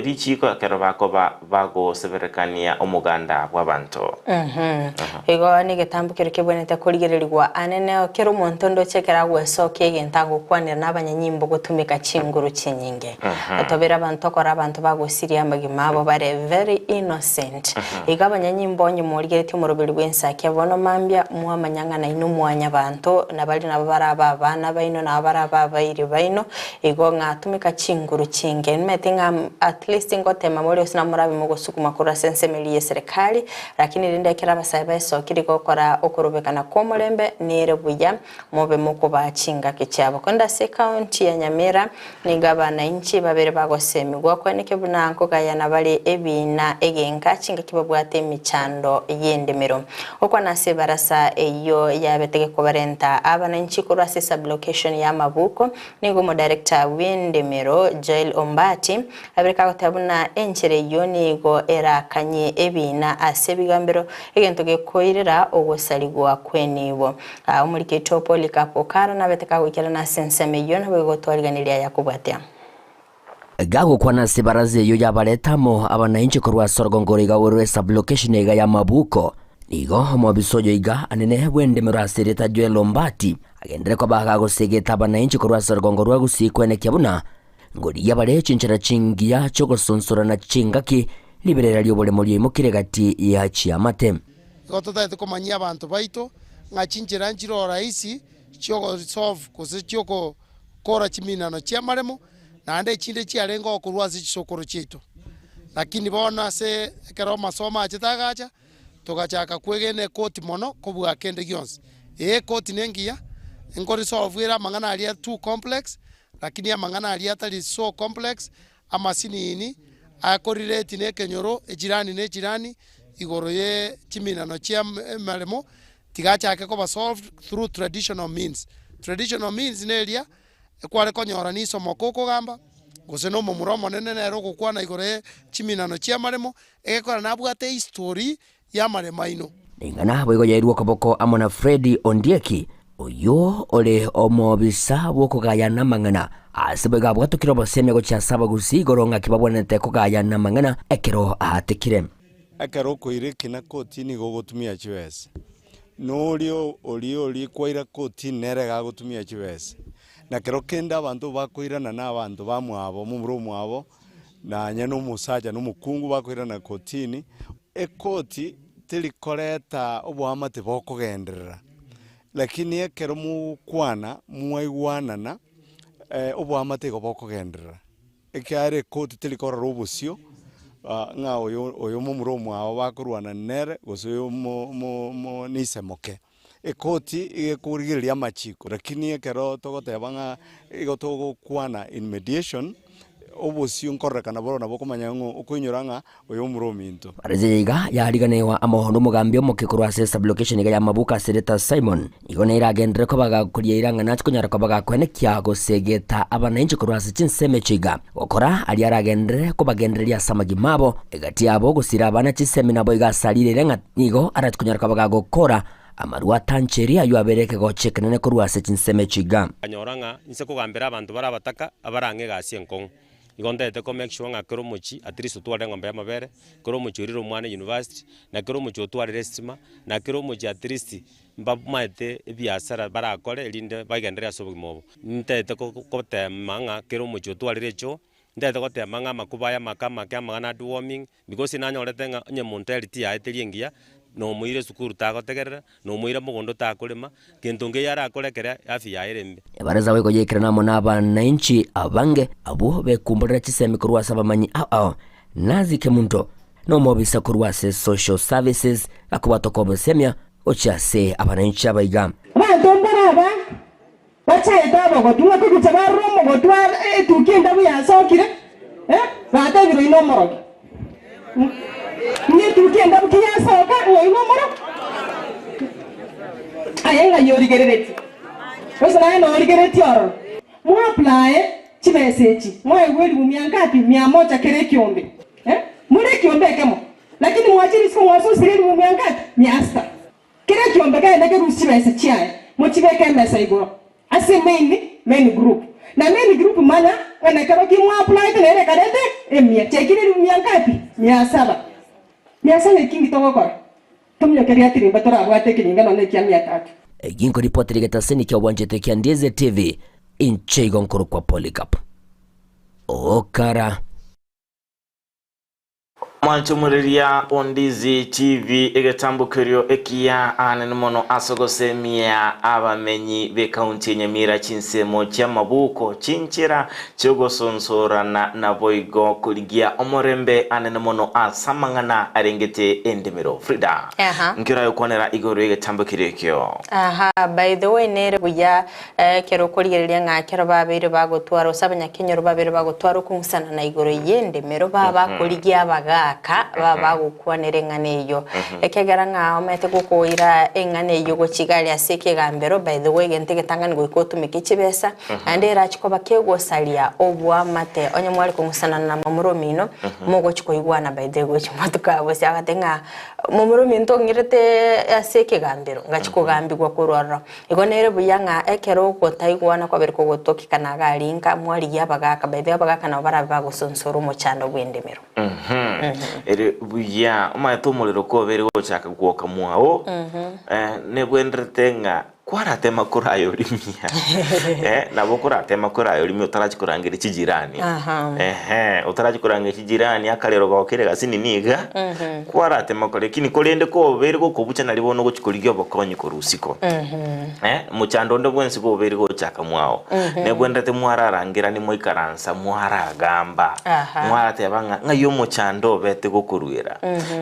B: richiiko ekero bakoba bagoseberekania omoganda bw'abanto.
C: Igo negetambo keria kebwenerete korigererigwa anene, kera omonto ndoche ekero agwesokia egento agokwanera nabanyanyimbo gotumeka chinguru chinyinge. Tobere abanto okora abanto bagosiria amagima abo bare very innocent. Igo abanyanyimbo onye morigeretie omoroberi bw'ensakia bono mambia mwamanya ng'a nainwe mwanyabanto nabari nabo barabe abana baino nabo barabe abairi baino Igo ng'a tumeka chinguru chinke. Nimanyete ng'a at least ngotema more gose namorabe mogosukuma korwa ase ensemo eria y'eserekari, lakini rende ekero abasae baesokire gokora okorobekana kw'omorembe nere buya mobe mokobaa chingaki chiabo. Korende ase ecounty ya Nyamira nigo abanainchi babere bagosemigwa koeneke buna nkogayana bare ebiina egenka chingaki babwate emechando y'endemero. Gokwana ase ebarasa eyio yabete gekobarenta abanainchi korwa ase esublocation ya Mabuko, nigo omodirector bw'endemero Joel Ombati abere kagoteba buna enchera eyio nigo erakanye ebiina ase ebigambero egento gekoirera ogosarigwa kw'enibo. Omoriki oito Polycarp Okara nabete kagoikerana ase ensemo eyio naboigo gotwariganiria aya kobwatia.
I: Gagokwana ase ebaraza eyio yabareta amo abanainchi korwa ase orogongo oro iga rwe sub-location iga ya Mabuko. Nigo omobisa oyo iga anene bw'endemero ase erieta Joel Ombati agenderere koba gagosegeta abanainchi korwa ase orogongo rwa Gusii kwenekia buna Ngorigia bare chinchera chingiya chi'ogosonsorana chingaki, riberera ri'oboremo riaimokire gati ya chiamate.
J: Igo totagete komanyia abanto baito ng'a chinchera nchire orahisi chiogoresolve gose chiogokora chiminano chi'amaremo, naende echinde chiarenge gokorwa ase chisokoro chiaito. Lakini bono ase ekero amasomo achete agacha, togachaka kwegena ekoti mono kobua kende gionsi. Ee ekoti nengiya, nkoresolve ere amang'ana aria too complex, Lakini amang'ana aria atari so complex, amasinini akorelate na ekenyoro, echirani na echirani, igoro ye chiminano chia emeremo, tiga achake koba solved through traditional means. Traditional means neria ekware konyora nisomoka okogamba, gose na omomura omonene nere ogokwana igoro ye chiminano chia amaremo, egekora nabwate ehistory y'amaremo aino.
I: Ring'ana boigo yairwe okoboko amo na Fred Ondieki, oyio ore omobisa bw'okogayana amang'ana, ase boigo abwatokire obosemia gochia ase abagusii igoro ng'aki babwenerete kogayana amang'ana ekero aatekire.
K: Ekero okoira ekina kotini nigo ogotumia chibesa, na oria oria oria kwaira kotini nere iga agotumia chibesa. Na kero kende abanto bakoirana na abanto bamwabo, momura omwabo, Nonya nomosacha na omokungu bakoirana kotini, ekoti teri koreta oboamate bokogenderera, lakini ekero mogokwana mwaigwanana oboamate igo bokogenderera, ekiagera ekoti teri korora obosio ng'a oyo oyo momura omwabo bakorwana nere gose oyo mo mo mo nise moke. Ekoti iga ekorigereria amachiko, lakini ekero togoteba ng'a igo togokwana in mediation, obosio nkororekana boro nabo okomanya ng'a okoinyora ng'a oyo omura ominto.
I: Baraza eye iga yariganewa amo nomogambi omoke korwa ase sublocation iga ya Mabuka ase erieta Simon. Igo nere agenderere koba gakoria eira ng'a nache konyara koba gakoenekia gosegeta abananchi korwa ase chinsemo echio iga. Gokora aria aragenderere kobagendereria ase amagima abo, egati yabo gosira abana chisemi nabo iga asarire ere ng'a nigo arache konyara koba gagokora amarwa atancheri ayio abere ekegocho ekenene korwa ase chinsemo echio iga.
L: Nkanyora ng'a inse kogambera abanto bare abataka abarang'e egasi enkong'u. Igo ntagete ko make sure ng'a kera omochie at least otwarire eng'ombe y'amabere, kera omochie oirire omwana university, na kera omochie otwarire estima, na kera omochie at least mbamaete ebiasara barakore erinde bagenderere ase obogima obo. Ntagete ko kotema ng'a kera omochie otwarire echoo, ntagete gotema ng'a amakuba aya amake amake amang'ana a deworming, because nanyorete ng'a onye monto health yaye teri engiya, nomoira esukuru tagotegerera, nomoira mogondo takorema, gento nkeiyo arakore ekere afya yaye ere embe.
I: Ebarasa boigo yaikerana amo nabananchi abange abwo bekumborera chisemi korwa ase abamanyi ao ao. Nazi Kemunto nomobisa korwa ase Social Services akobwatoka obosemia gochia ase abananchi abaiga.
M: Abanto mbare aba bachaete abagotu, ng'a kogocha barora omogotu etukia endabu yasokire, batebire oino omorogi. Ng'a etukia endabu ki yasoka, ng'a oino omorogi. Aye ng'ai origereretie? Gose naye norigereretie ororo? Mwapply chibesa echi, mwaegwa elifu mia ngapi? Mia moja kera ekiombe. More ekiombe ekemo. Lakini mwache risiko mwasusire elifu mia ngapi? Mia sita. Kera ekiombe kegende kerusie chibesa chiaye, mochibeke emesa igoro ase main main group. Na main group manya ng'a nekero ki mwa applyete nere ekarete emia. Chiaikire elifu mia ngapi? Mia saba. Mia saba eki nki togokora? Tominyoke riatirimba torabwate ekenyinga nonya ekia mia tatu.
I: Eki nkoripotera egetaseni kia obwanchete kia Ndieze TV, inche igo nkorokwa Polycarp Okara.
B: Mwanchomoreria Ondizi TV egetambokerio ekiya anene mono ase ogosemia abamenyi b'ekaunti ya Nyamira chinsemo chi'amabuko, chinchera chi'ogosonsorana naboigo korigia omorembe anene mono ase amang'ana arengete endemero. Frida,
C: Aha.
B: nki oragokwanera igoro y'egetambokerio ekio?
C: Aha, by the way nere buya Ekero okorigereria ng'a ekero babeire bagotwara, gose abanyakenyoro babeire bagotwara okong'usana na igoro y'endemero, baba bakorigia abagaaka, baba bagokwanera eng'ana eyio. Ekiagera ng'a omanyete gokoira eng'ana eyio gochia iga aria ase ekegambero, by the way egento egetang'ani goika otumeke chibesa, naende erachi koba kegosaria oboamate, onye mware kong'usana na momura omino, mogochi koigwana by the way gochia matuko aya gose agote ng'a momura ominto ong'irete ase ekegambero, ngachia kogambigwa korwa ororo. Igo nere buya ng'a ekero ogotaigwana kwabeire kogotokekana iga aria inka, mwarigie abagaaka, by the way abagaaka nabo barabe bagosonsora omochando bw'endemero.
B: Ere buya, omanyete omorero kobeire gochaka gwoka mwao, nebwenerete ng'a. Kwaratema korayorimia, eh, nabo okoratema korayorimia otarachi korangeria chijirani.
C: Aha.
B: Ehe, otarachi korangeria chijirani akarero gokire gasinini iga, kwaratema kore lakini korende kobeire gokobucha nari bono ogochi korigia obokonyi korwa isiko. Eh, mochando onde bwensi kobeire gochaka mwao, nebwenerete mwararangerani mwaikaransa mwaragamba,
C: Aha.
B: mwarateba ng'a ng'ai omochando obete gokoruera.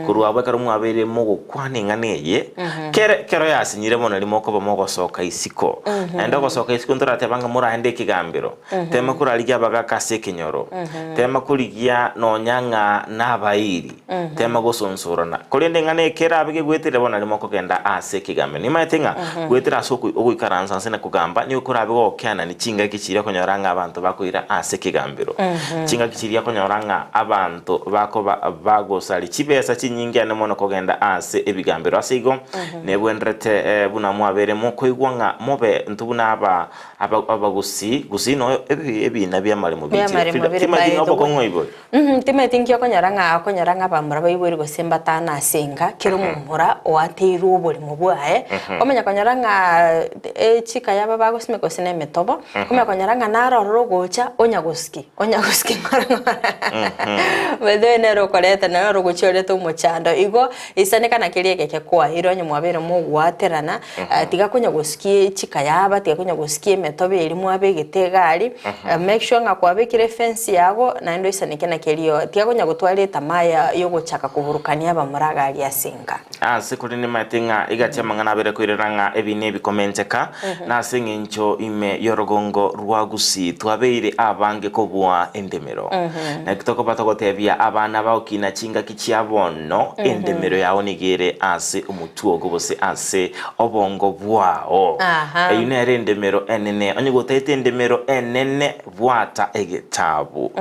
B: Korwa abwo ekero mwabeire mogokwana eng'ana eye, Kere kero yasinyire bono rimo okoba mogosoka isiko. Naende ogosoka isiko ntorateba ng'a moraende ekegambero. Tema korarigia abagaka ase ekenyoro. Tema korigia nonya ng'a nabairi. Tema gosonsorana. Korende eng'ana eke erabe gegweterire bono rimo okogenda ase ekegambero. Nimaete ng'a goetera ase ogoikaransa nse na kogamba nigo korabe gokeanani chingaki chiria okonyora ng'a abanto bakoira ase ekegambero. Chingaki chiria okonyora ng'a abanto bakoba bagosaria chibesa chinyinge ane mono kogenda ase ebigambero. Ase igo, nebwenerete buna mwabeire mokoigwa ng'a mobe intwe buna aba abagusii, gusii noyo ebiina bi'amaremo biichire.
C: Bi'amaremo
B: Frida,
C: bire
B: timanyeti ng'a
C: by the way.
B: obokong'u oibore?
C: Timanyeti nki okonyora ng'a okonyora ng'a abamura baiboirwe gose mbatano ase enka, kera omomura oateirwe oboremo bwaye, omanya konyora ng'a echika yabo bagosimeka gose na emetobo, omanya konyora ng'a naro ororo ogocha onya gosiki. Onya gosika ng'ora ng'ora. By the way nere okoreta nere orogochia orete omochando. Igo isaneka naki keria egeke kwaeire onye mwabeire mogwaterana, tiga konya gosikia chikayaba, tiga konya gosikia emetobe eria mwabegete egari, make sure ng'a kwabekire efence yago naende oisaneke naki erio, tiga konya gotwara etamaa ya yogochaka koburukania abamura iga aria ase enka.
B: Ase kore nimaete ng'a egati amang'ana abere koirera ng'a ebi nebikomenteka, na ase engencho ime y'orogongo rwa Gusii twabeire abange kobua endemero. Naki tokoba togotebia abana bao kina chingaki chia bono, endemero yao nigo ere ase omotwe ogo gose ase obongo bwao. Eyio nere endemero enene. Onye gotaete endemero enene, bwata egetabu.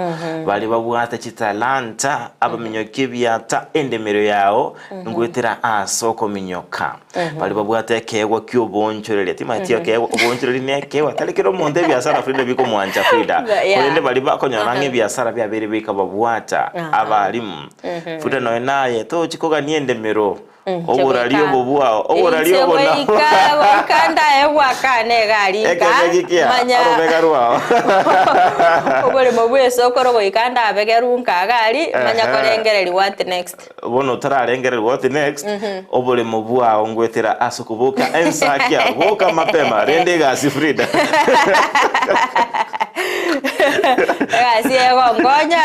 B: Baria babwate chitalanta, abaminyoki ebiata, endemero yao Ngoetera ase okominyoka. Baria babwate ekeegwa ki'oboonchoreria, timanyeti ekeegwa, oboonchoreria nekeegwa, tari kera omonto ebiasara Frida bikomwancha Frida.
C: Yeah.
B: Korende baria bakonyora ng'a ebiasara biabeire bikababwata, abalimu. Frida nonya naye tochi kogania endemero, oborari
C: Goika-
B: obo bwao, oborari
C: Inche
B: obo nabo.
C: goika goika ndaegwa akane iga aria nka,
B: Ekebe gikia,
C: manya
B: orobega rwao.
C: oboremo bwa esokoro goika ndabegerwe nka iga aria, manya
B: Ehe.
C: korengereria what next.
B: Bono otararengererwa what next, oboremo bwao ngwetera ase okoboka ensakia, boka mapema, rende egasi Frida.
C: Egasi egonkonya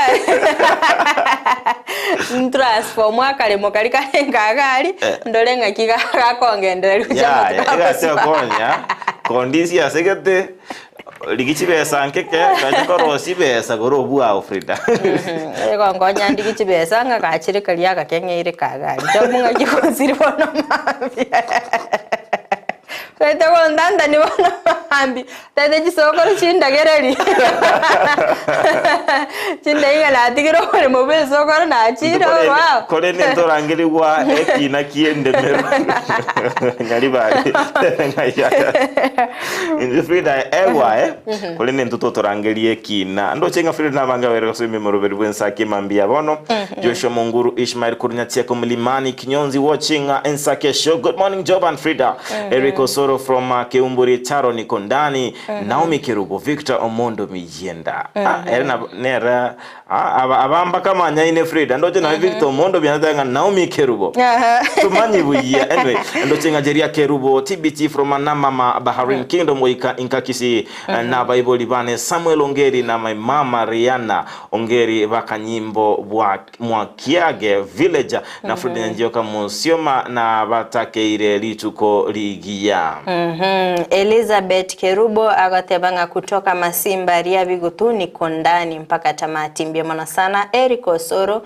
C: ntransform akaremo karia kare nkaga aria, ndore ng'aki gakongendereria gochia
B: Yaya,
C: amatuko
B: egasi
C: agosibwa.
B: egokonya, kondisia ase gete, Rigia chibesa nkeke, gacha korosia chibesa gora obwao Frida.
C: Egonkonya ndigie chibesa ng'a gachire karia agake ng'eire kagari. Job ng'aki gosiri bono mambia. Oete gontantani bono mambia. Tete chisokoro chindagereri. Chindai ng'a natigire oboremo bwa esokoro nachire orwao.
B: Korende ntorangerigwa ekina ki'endemero. Nyaribari. Inche Frida egwa eh korende intwe totorangerie ekina. Ndoche ng'a Frida nabange abaire gosoma emoroberi bw'ensaki mambia bono. Joshua Munguru Ishmael Kurunyatsieko Mlimani Kinyonzi watching Ensake show. Good morning Job and Frida. Eric Osoro from Keumburi Taro niko ndani. Naomi Kerubo Victor Omondo Miyienda. Ah, ere na nere Ah, aba aba mpaka manyaine Frida ndoche naye Victor Omondo bianete ng'a Naomi Kerubo tumanyi buya anyway ndoche ng'a Jeria Kerubo TBT from Anamama Bahrain Kingdom goika Inkakisi na abaibori bane Samuel Ongeri na my mama Rihanna Ongeri bakanyimbo bwa Mwakiage village na Frida Nyanjioka Musioma na batakeire rituko rigiya.
C: Elizabeth Kerubo agoteba ng'a kutoka Masimba ria Bigutu niko ndani mpaka tamati mbuya mono sana. Eric Osoro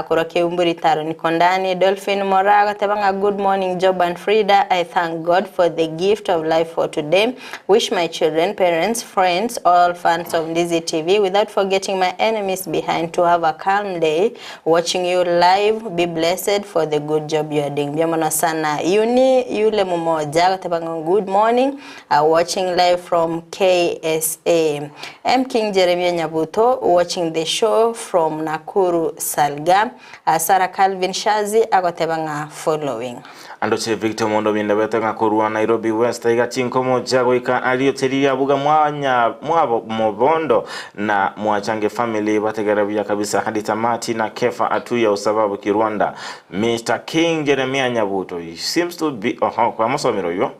C: korwa Keumburi Taro niko ndani. Dolphin Moraa agoteba ng'a good morning Job and Frida I thank God for the gift of life for today. Wish my children, parents, friends, all fans of Ndizi TV without forgetting my enemies behind to have a calm day watching you live. Be blessed for the good job you are doing. Mbuya mono sana. Yuni yule mumoja agoteba ng'a good morning uh, watching live from KSA. M King Jeremiah Nyabuto watching the show from Nakuru Salga. Uh, Sarah Calvin Shazi agoteba ng'a following.
B: Andoche Victor Omondo Bindabete ng'a korwa Nairobi West aiga chinkomo chia goika ario teriabuga mwanya mwabo mobondo na mwachange family bategere buya kabisa hadi tamati na Kefa Atuya usababu Kirwanda Mister King Jeremia Nyabuto he seems to be oho kwamosomire oywo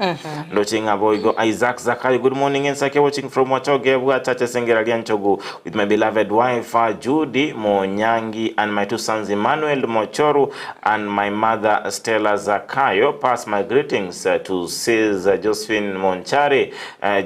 B: ndoche ng'a boigo Isaac Zakayo good morning Ensake watching from Wachoge bwachache sengera ria Nchogu with my beloved wife Judy Monyangi and my two sons Emmanuel Mochoru and my mother Stella Zakayo pass my greetings to sis Josephine Monchari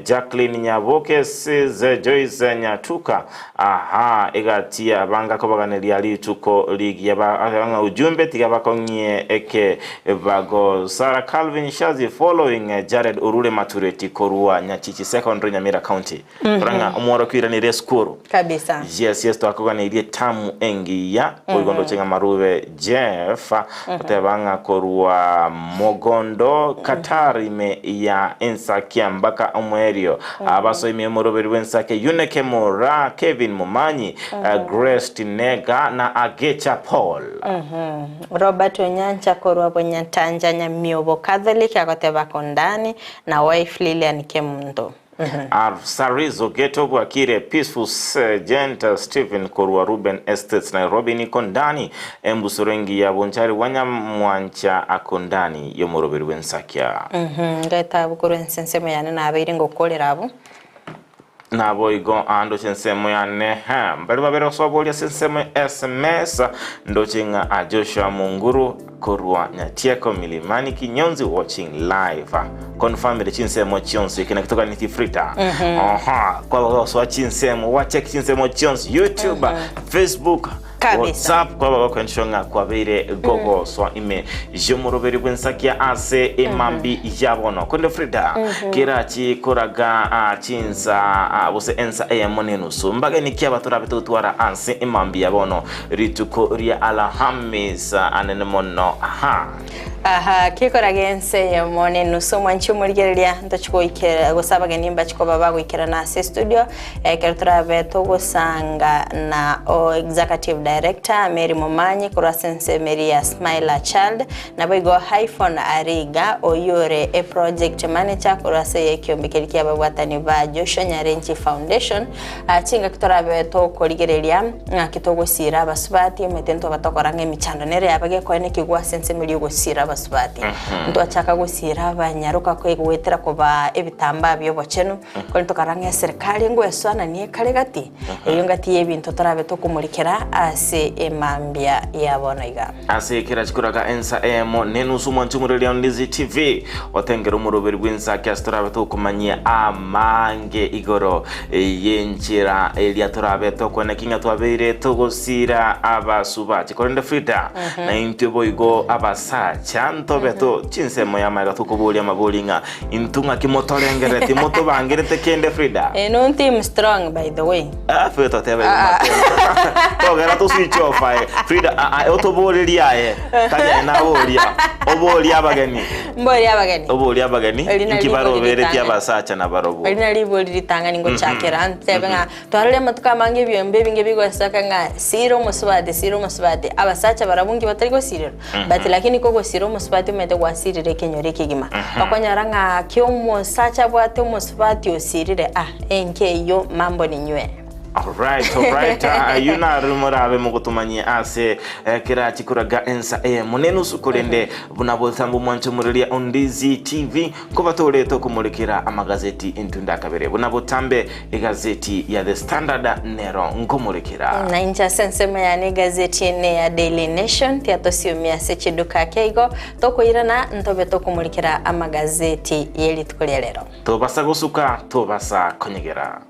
B: Jacqueline Nyaboke sis Joyce Nyatuka Aha, egati y'abanga kobaganeria rituko rigiya ba ng'a ujumbe tiga bakong'ie eke bago Sarah Calvin Shazi following Jared Orure Matureti korwa Nyachichi Secondary Nyamira County. Rora ng'a omworokia oiranire esukuru.
C: Kabisa.
B: Yes, yes, twakoganeirie etamu engiya boigo ndoche ng'a Marube Jeff oteba ng'a korwa mogondo Qatar ime ya ensakia mpaka omoerio abasoimi omoroberi bw'ensake Eunike Moraa, Kevin Momanyi, Grace Tinega na Agecha Paul.
C: Robert Onyancha korwa Bonyantanja Nyamiobo Catholic agoteba Kondani na wife Lilian Kemunto.
B: Sarizo Geto bwakire Peaceful Sergeant Stephen korwa Ruben Estates Nairobi niko ndani embusuro engiya Bonchari wa Nyamwancha ako ndani y'omoroberi bw'ensakia.
C: Ngetabu korwa ense ensemo yane nabeire ngokorera abwo.
B: Naboigo aa ndoche ensemo yane ha mbare babere gosoboria ase ensemo ya sms ndoche ng'a a Joshua Munguru Korwa Nyatieko Milimani Kinyonzi watching live. Confirmire chinsemo chionsi eke naki toganeti Frida. Aha, kwaba gosoa chinsemo, wa check chinsemo chionsi YouTube, Facebook,
C: Kabisa.
B: WhatsApp kwaba gokoensure ng'a kwabeire gogosoa ime y'omoroberi bw'ensakia ase emambi ya bono. Konde Frida, kerachi koraga ah, chinsa ah, gose ensa eyemo nenusu mbageni ki aba torabe togotwara ase emambi ya bono Rituko ria Alhamis anene mono. Aha.
C: Aha, kekoraga ense eyemo nenusu omwanchi omorigereria ntochi goikera gose abageni mbachi koba bagoikerana ase estudio ekero torabe togosanga na o executive director Mary Momanyi korwa ase ensemo eria ya Smile a Child naboigo Hyphon Ariga oyio ore e project manager korwa ase ekiombe keria kia ababwatani ba Joshua Nyarenchi Foundation Chingaki torabe tokorigereria ng'aki togosiira abasubati, omanyete ntoba tokora ng'a emichando nere yaba gekoenekigwa ase ensemo eria ogosiira abasubati. Ntwachaka gosiira abanyaroka goetera kobaa ebitambaa bi'obochenu, korende tokarora ng'a eserikari ngoesoananie ekare gati, eyio ngati y'ebinto torabe tokomorikera ase emambia ya bono iga.
B: Ase kera chikoraga ensa eyemo nenusu mwanche omoreria Ndizi TV otengere omoroberi bw'ensake ase torabe tokomanyia amange igoro y'enchera eria torabe tokweneki ng'a twabeire togosira abasubati korende Frida na intwe boigo abasacha ntobe to chinsemo y'amaega tokoboria amabori ng'a intwe ng'aki motorengereti motobangerete kende Frida.
C: No team strong by the way.
B: Ah, Frida toteba igo mapema. Togera to switch off aye. Frida ah, ah, otoborerie aye. Tari aye naboria. Oborie abageni.
C: Mborie abageni.
B: Oborie abageni
C: Eri nari
B: inki
C: ribori
B: baroberetie
C: ritang'ani.
B: abasacha nabarobwo.
C: Eri nari ribori ritang'ani ngochakera ntebe ng'a twarorire amatuko amange ebiombe ebinge bigosoka ng'a sira omosubati sira omosubati abasacha barabwo nki batari gosirerwa but lakini kogosira omosubati omanyete gwasirire ekenyoro ekegima okonyora ng'a ki omosacha abwate omosubati osirire ah enki eyio mambo ni nywe.
B: Alright, alright. Ah, ayio naro morabe mogotomanyia ase eh, kerachi koraga ensa eyemo nenusu korende buna botambo mwanche omoreria Ondizi TV nkobatorete okomorekera amagazeti entunda akabere buna botambe egazeti ya The Standard nero nkomorekera.
C: Na inche ase ensemo yane egazeti ene ya Daily Nation tiatosiumia ase chiduka ake igo tokoirana ntobe tokomorikera amagazeti ye rituko ria rero.
B: Tobasa gosuka, tobasa konyegera.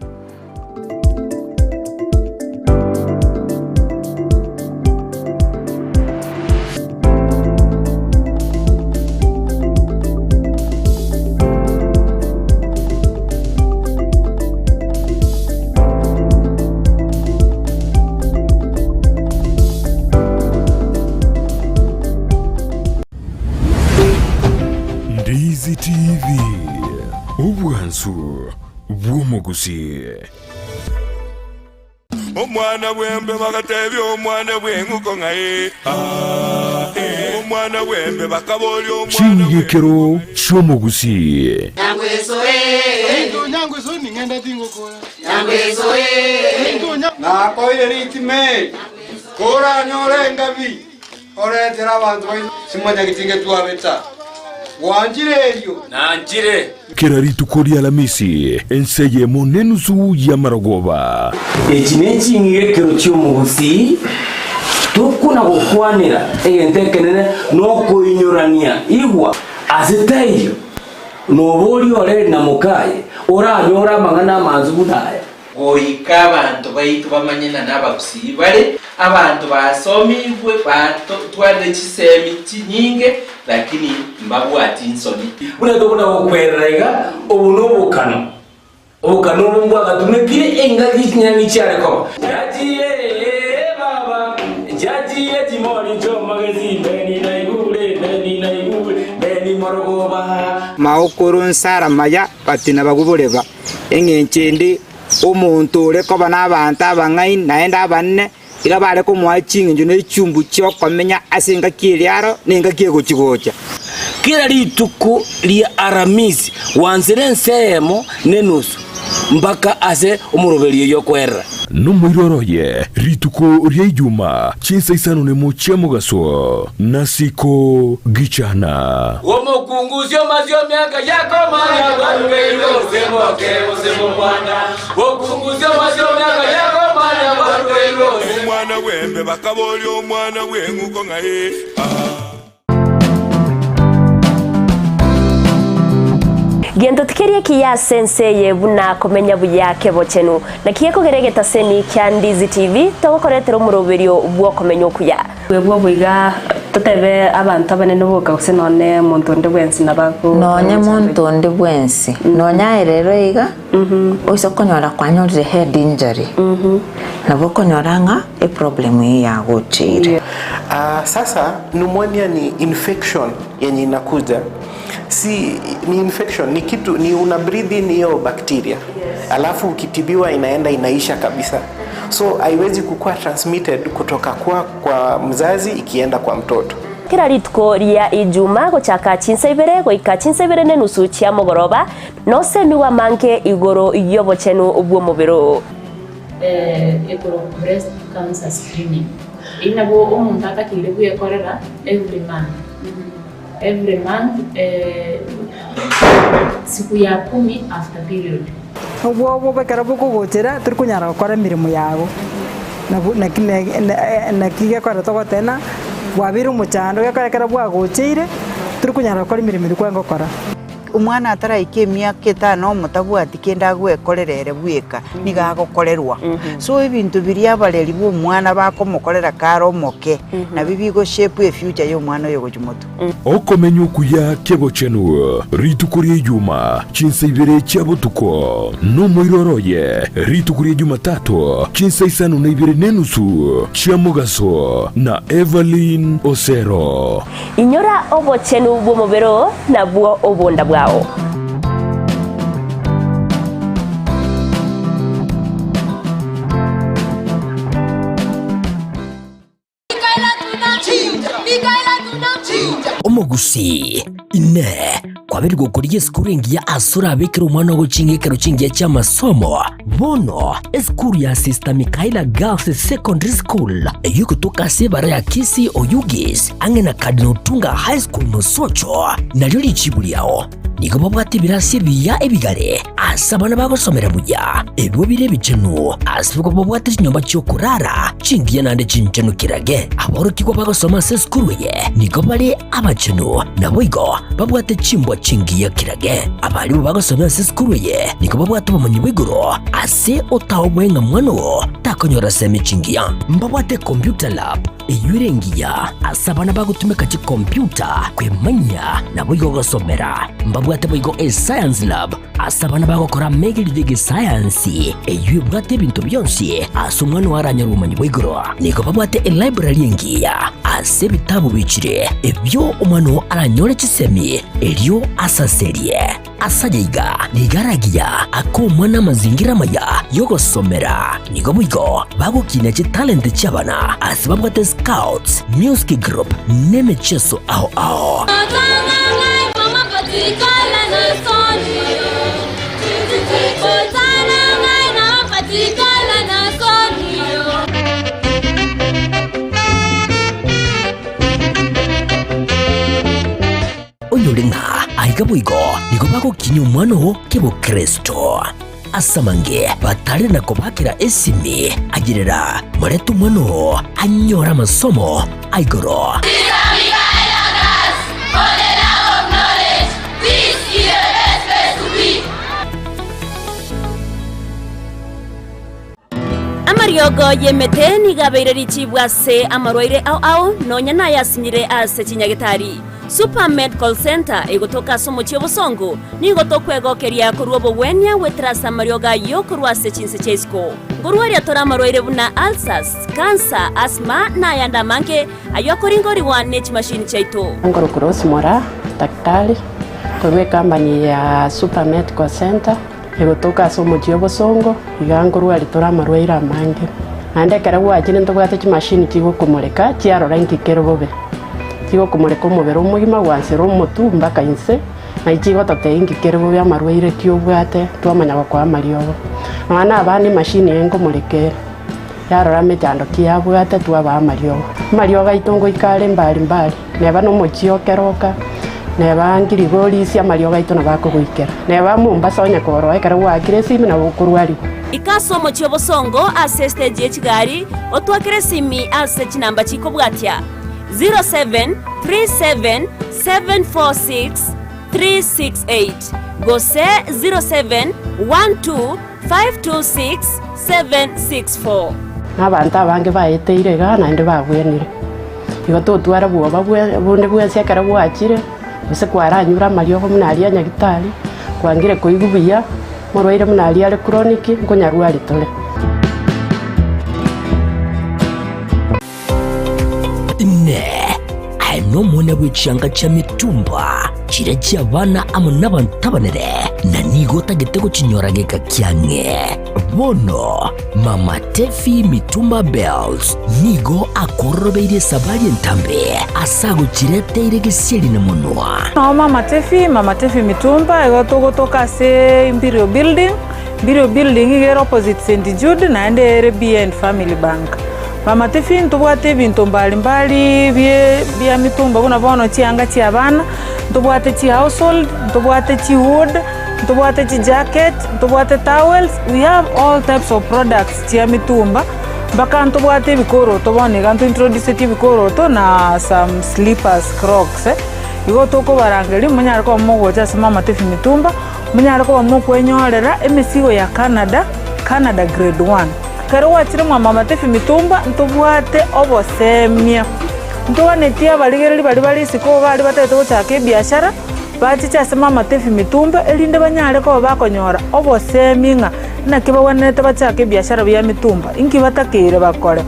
A: Ndizi TV, obwansu bw'omogusii.
N: Omwana bw'embe bagatebia omwana bw'eng'uko ng'a ee, aa, ee.
A: Ching'igekero chi'omogusii.
N: Nakoire ritime, koranyore engabi, oretere abanto baino simonyageti ngetwabeta. Gwanchire erio?
O: Nanchire.
A: Kera rituko ri'Alamisi, ense eyemo nenusu y'amarogoba.
O: Echi neching'igekero chi'omogusii, tokona gokwanera egento ekenene nokoinyorania. Igwa! Ase taiyo noboria ore na mokaye oranyore amang'ana amansu buna aya.
P: Goika abanto baito bamanye ng'a nabagusii bare abanto basomigwe batwarire chisemi chinyinge lakini mbabwati nsoni.
O: Buna tokona gokwerera iga, obo nobokano, obokano obo mbwagatumekire engaki chinyang'i chiare koba. Chiachire ee baba, chiachire chimori chi'omogesi, Beni naigure, Beni naigure, Beni morogoba.
Q: Maokoro nsara maya but nabagwo boreba. Eng'encho ende, omonto ore koba nabaanto abang'aini naende abanene, iga bare komoa ching'encho ne chumbu chi'okomenya ase engaki eria aro na engaki egochi-gocha.
O: Kera rituko ria Aramisi gwansire ense eyemo nenusu mpaka ase omoroberio oyio okoerera.
A: Nomoiroro oye rituko ria Ijuma chinsa isano nemo chia mogaso, nasiko gichana.
O: Omokungusia omasio miaka yakomanya bwarugeirwe gose moke gose mokwana. Okungusia omasio miaka yakomanya bwarugeirwe gose.
R: Omwana bw'embe bakaboria omwana bw'eng'uko ng'a ah.
S: Gento tikeri ekiya ase ense eye buna komenya buya kebochenu. Naki gekogera egetaseni kia Ndizi TV togokoretera omoroberio bw'okomenya okuya.
T: Bwebwo boiga totebe abanto abanene boka gose nonye monto onde bwensi nabo ago
U: Nonye monto onde bwensi, nonye aye rero iga, oise konyora kwanyorire head injury, nabo okonyora ng'a eproblem eyio yagocheire.
V: Sasa pneumonia ni infection yenye inakuja si ni infection ni kitu ni una breathe in hiyo bacteria alafu ukitibiwa inaenda inaisha kabisa so haiwezi kukua transmitted kutoka kwa, kwa mzazi ikienda kwa mtoto
S: Kera rituko ria Ijuma gochaka chinsa ibere goika chinsa ibere nenusu chia mogoroba, nosemigwe amange igoro y'obochenu bw'omobere oo.
W: Ekorokwa breast cancer screening. Eyio nabo omonto atakeire bwekorera every month, every month siku ya kumi after period.
X: Obwoba ekero bokogochera tori konyara gokora emeremo yago, nabo naki naki gekogera togoteba ng'a bwabeire omochando gekogera ekero bwagocheire tori konyara gokora emeremo eria kwarenge gokora.
Y: Omwana ataraika emiaka etano omotabwati kende agwekorera ere bweka, nigo agokorerwa. So ebinto biria abareri ba omwana bakomokorera kare omoke, nabio bigo shape efuture ya omwana oyo gochia motwe.
A: Okomenya okuya kebochenu rituko ria Ijuma chinsa ibere chia botuko, nomoiroro oye rituko ria Jumatatu chinsa isano na ibere nenusu chia mogaso na Evelyn Osero.
S: Inyora obochenu bw'omobere oo, nabwo obonda bwao.
I: Omogusii, Inee! Kwabeire gokorigia esukuru engiya ase orabekere omwana ogo ching'ekero chingiya chi'amasomo? Bono, esukuru ya Sister Michaela Girls Secondary School, eyio egotoka ase ebara ya Kisii Oyugis, ang'e na Cardinal Otunga High School Mosocho, nario richibu riao. Nigo babwate ebirasi ebiya ebigare ase abana bagosomera buya, ebio bire ebichenu, ase igo babwate chinyomba chi'okorara chingiya naende chinchenu kirage. Aborokigwa bagosoma ase esukuru eye nigo bare abachenu, naboigo babwate chimbwa chingiya kirage. Abarimu bagosomia ase esukuru eye nigo babwate obomanyi bwa igoro ase otaoboe ng'a mwana oo takonyora semi chingiya. Mbabwate computer lab Eyio ere engiya ase abana bagotumeka chikompiuta kwemanyia naboigo gosomera. Mbabwate boigo eScience Lab ase abana bagokora amegerio y'egesayansi, eyio ebwate ebinto bionsi ase omwana oo aranyore obomanyi bwa igoro. Nigo babwate elibrary engiya ase ebitabu bichire ebio omwana oo aranyore chisemi erio asaserie. Ase aya iga nigo aragiya ake omwana amazingira amaya y'ogosomera. Nigo boigo bagokinia chitalenti chi'abana ase babwate scouts, music group, na emecheso ao ao. Onyore ng'a aiga boigo nigo bagokinyia omwana oo kebokristo. Ase amange batare na kobakera esimi, ayerera morete omwana oo anyore amasomo a igoro.
S: Amariogo y'emete nigo abeire richibu ase amarwaire ao ao, nonya nayasinyire ase chinyagitari. Super Medical Centre egotoka ase omochie obosongo, nigo tokwegokeria korwa obogwenia goetera ase amariogo ayio korwa ase chinse chia isiko. Nkorwaria tore amarwaire buna ulcers, cancer, asthma na ayande amange ayio akoringorigwa ne chimashini chiaito.
D: Nkorokwa Rose Moraa, daktari korwa ecompany ya Super Medical Centre egotoka ase omochie obosongo, iga nkorwaria tore amarwaire amange. Naende ekero gwachire ntobwate chimashini chigokomoreka chiarora inki kere bobe. Chigokomoreka omobere omogima gwansera omotwe mpaka inse, na chigototebia inki kere bobe amarwaire ki obwate, twamanya gokoa amariogo. Nonya na abana emashini eye nkomoreka ere, yarora emechando ki yabwate twabaa amariogo. Amariogo aito ngoika are mbari mbari, neba na omochie o Keroka, neba Ngirigorisia amariogo aito nabo akogoikera. Neba Mombasa onye koroa ekero gwaakire esimi nabo okorwarigwa.
S: Ika ase omochie obosongo ase estage ye chigari, otwakere esimi ase chinamba chikobwatia. 0737746368 gose 0712526764.
D: Na abanto abange baeteire iga naende babwenire. Igo totwara bwoba bonde bwensi ekero gwachire, gose kwaranyure amariogo buna aria a nyagitari, kwangire koigwa buya, morwaire buna aria are chronic, nkonyarwari tore.
I: Inee! Aye nomwana bwe chianga chia mitumba, chiria chi'abana amo nabanto abanene, na nigo otagete gochinyora geka kiang'e? Bono Mama Tefi Mitumba Bells nigo akororobeirie esabari entambe ase agochireteire gesieri na monwa.
E: Noo Mama Tefi, Mama Tefi Mitumba, igo togotoka ase Imperial Building, Imperial Building iga ere opposite St Jude naende ere BN Family Bank. Mama Tefi ntobwate ebinto mbari mbari bie bia mitumba buna bono chianga chia abana, ntobwate chi household, ntobwate chi wood, ntobwate chi jacket, ntobwate towels, we have all types of products chia mitumba, mpaka ntobwate ebikoroto bono iga nto introduceti ebikoroto na some slippers, crocs. Igo tokobarangeria monyare koba mogocha ase Mama Tefi Mitumba, monyare koba mokwenyorera emesigo ya Canada, Canada grade one. Ekero gwachire mwa Mama Tefi Mitumba ntobwate obosemia, ntoganetie abarigereria baria bare isiko baria batagete gochaka ebiashara, bachiche ase Mama Tefi Mitumba erinde banyare koba bakonyora obosemia ng'a naki bagwenerete bachake ebiashara bia mitumba, inki batakeire bakore.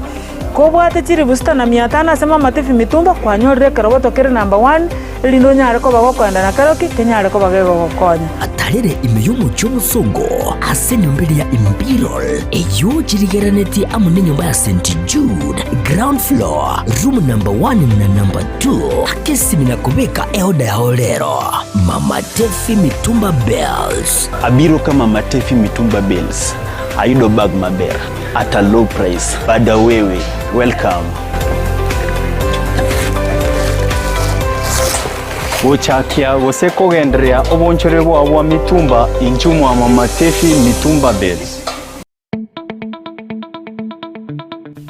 E: Kobwate chilifu sita na mia tano ase Mama Tefi Mitumba kwanyorire ekeroboto kere number one erinde onyare koba gokoenda na keroki kenyare koba gegogokonya.
I: Atarere ime y'omochie omosongo ase enyomba eria ya Imperial, eyio chirigerenetie amo nenyomba ya St. Jude, ground floor, room number one na number two. Aka esimi na kobeka eoda yao rero. Mama Tefi Mitumba Bales.
F: Abiro ka Mama Tefi Mitumba Bales, ayudo bag maber at a low price. Bada wewe, welcome.
G: Gochakia gose kogendereria obonchore bwao bwa mitumba inchuo mwa Mama Tefi Mitumba Bales.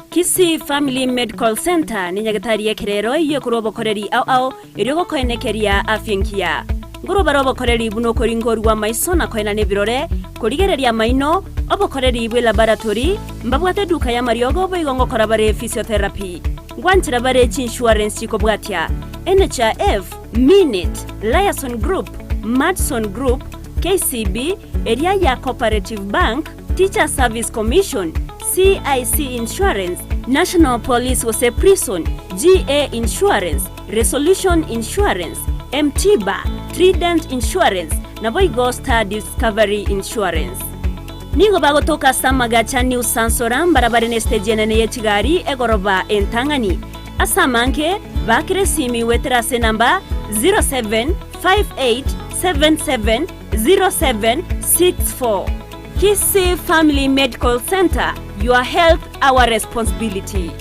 S: Kisii Family Medical Centre nenyagetari y'ekerero eyio ekorwa obokoreri ao ao erio gokoenekeria afya engiya. Nkorwa bare obokoreri buna okoringorigwa amaiso na koenana ebirore, korigereria amaino, obokoreri bwe laboratory, mbabwate eduka y'amariogo boigo ngokora bare physiotherapy. Ngwanchera bare chiinsurance chikobwatia, NHIF, Minit, Liason Group, Madison Group, KCB, eria ya Cooperative Bank, Teachers Service Commission, CIC Insurance, National Police gose Prison, GA Insurance, Resolution Insurance, M-Tiba, Trident Insurance, Naboigo Star Discovery Insurance. Nigo bagotoka ase amagacha New Sansora mbarabare nesiteji enene ye chigari egoroba entang'ani. Ase amange, baakera esimi goetera ase enamba 0758770764. Kisii Family Medical Centre, your health our responsibility.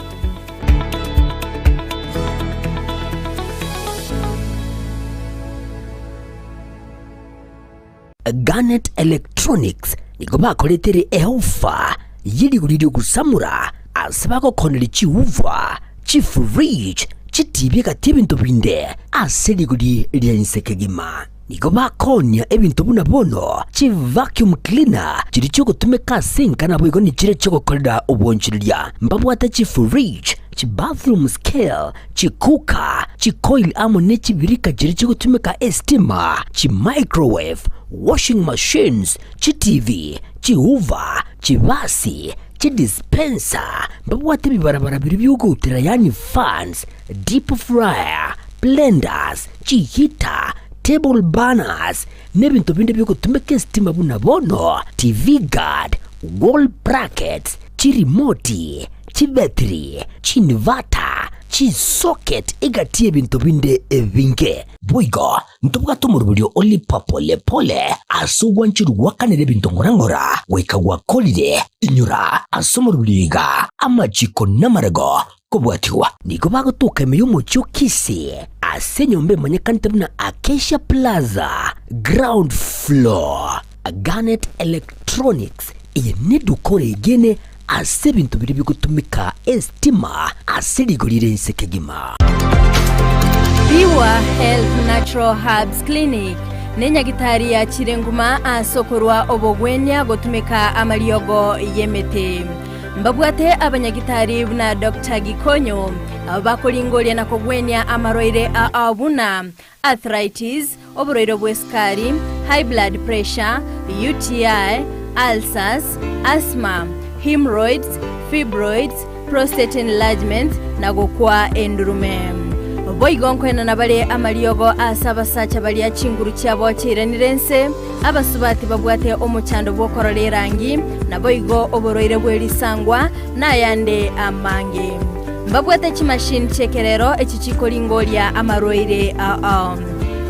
I: Garnet Electronics nigo bakoretere eofa ye rigori ri'ogosamora ase bagokoneria chiuva, chifridge, chitibi egati ebinto binde ase rigori ria inse kegima. Nigo bakoonia ebinto buna bono chivacuum cleaner chiria chiogotumeka ase enka naboigo nichiria chiogokorera obonchoreria. Mbabwate chifridge, chibathroom scale, chicooker, chicoil amo ne chibirika chiria chigotumeka estima, chimicrowave, washing machines, chitivi, chihoover, chibasi, chidispenser, mbabwate ebibarabara biria biogoutera yaani fans, deep fryer, blenders, chiheater, table burners, na ebinto binde biogotumeka estima buna bono TV guard, wall brackets, chirimoti, chibetiri, chinivata, chisocket egati y'ebinto binde ebinge. Boigo ntobwate omoroberio o lipa pole pole ase ogwancherwa gwakanera ebinto ng'ora ng'ora goika gwakorire. Inyora ase omoroberio iga amachiko namarego kobwatigwa. Nigo bagotoka ime y'omochie o Kisii ase enyomba emanyekanete buna Acacia Plaza, ground floor. Garnet Electronics, eye neduka oregene ase ebinto biria bigotumeka estima ase rigori rire inse kegima.
H: Pure Health Natural Herbs Clinic nenyagitari yachire nguma ase okorwa obogwenia gotumeka amariogo y'emete. Mbabwate abanyagitari buna Doctor Gikonyo abo bakoringoria na kogwenia amarwaire ao buna arthritis, oborwaire bw'esukari, high blood pressure, UTI, ulcers, asthma, hemorrhoids, fibroids, prostate enlargement, na gokwa endurume. Boigo nkoenana bare amariogo ase abasacha baria chinguru chiabo chiairanire inse, abasubati babwate omochando bw'okorora erangi, naboigo oborwaire bwe risangwa, na ayande amange. Mbabwate chimashini chi'ekerero echi chikoringoria amarwaire ao.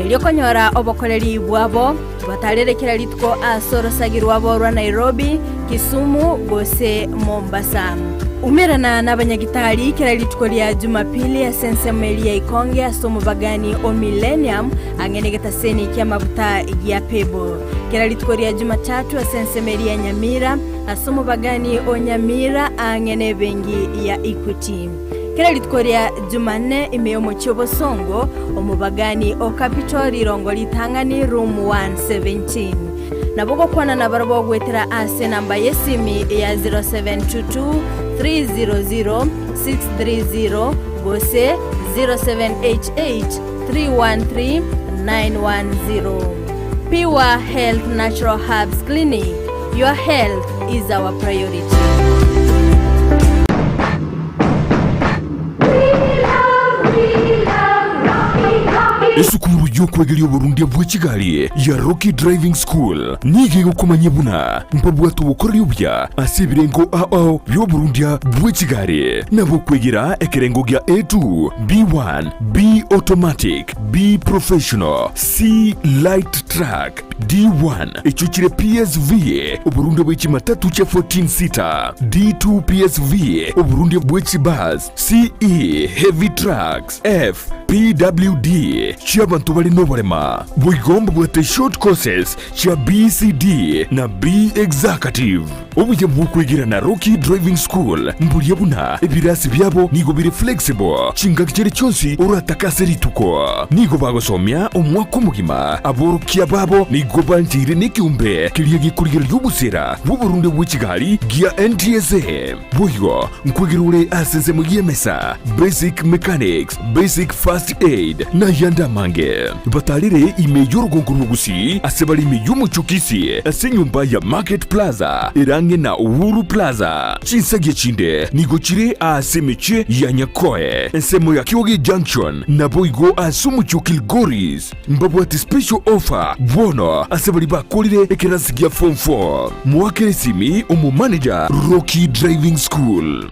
H: Erio konyora obokoreri bwabo, batarere kera rituko ase orosagi rwabo rwa Nairobi, Kisumu gose Mombasa. Umerana n'abanyagitari kera rituko ria Jumapili ase ensemo eria ya Ikonge ase omobagani o Millennium ang'e negetaseni ki'amaguta gia Pebble. Kera rituko ria Jumatatu ase ensemo eria ya Nyamira Ase omobagani o Nyamira aang'e nebengi ya Equity. Kera rituko ria Jumanne ime y'omochie obosongo, omobagani o Capital rirongo ritang'ani room 117. Nabo gokwana nabarabwo goetera ase enamba y'esimi ya 0722 300 630 gose 0788 313 910. Pure Health Natural Herbs Clinic, your health is our priority.
A: Esukuru y'okwegeria oborundia bwe chigari ya Rocky Driving School nigo egokomanyia buna mbabwate obokoreri obuya ase ebirengo ao ao bi'oborundia bwe chigari, nabo okwegera ekerengo gia A2, B1, B Automatic, B Professional, C Light Truck, D1 echio chire PSV, oborundia bwe chimatatu chia 14 seater, D2 PSV, oborundia bwe chibus, CE Heavy Trucks, F PWD chi'abanto bare noborema. Boigo mbabwate short courses chia BCD na B Executive. Obuya bw'okwegera na Rocky Driving School mboria buna ebirasi biabo nigo bire flexible chingaki chiria chionsi oratake ase rituko. Nigo bagosomia omwaka omogima. Aborokia babo nigo bancheire nekeombe keria gekorigereria obosera bw'oborunde bwe chigari gia NTSA. Boigo nkwegera ore ase ensemo y'emesa, basic mechanics, basic first aid, nayande amange. amange. Batarere ime y'orogongo rwa Gusii ase bare ime y'omochie o Kisii ase enyomba ya Market Plaza ere ang'e na Uhuru Plaza. Chinsagia chinde nigo chire aase emechie ya Nyakoe, ensemo ya Kioge Junction, naboigo ase omochie o Kilgoris. Mbabwate special offer bono ase baria bakorire ekerasi gia form 4. Moakere esimi omomanager Rocky Driving School.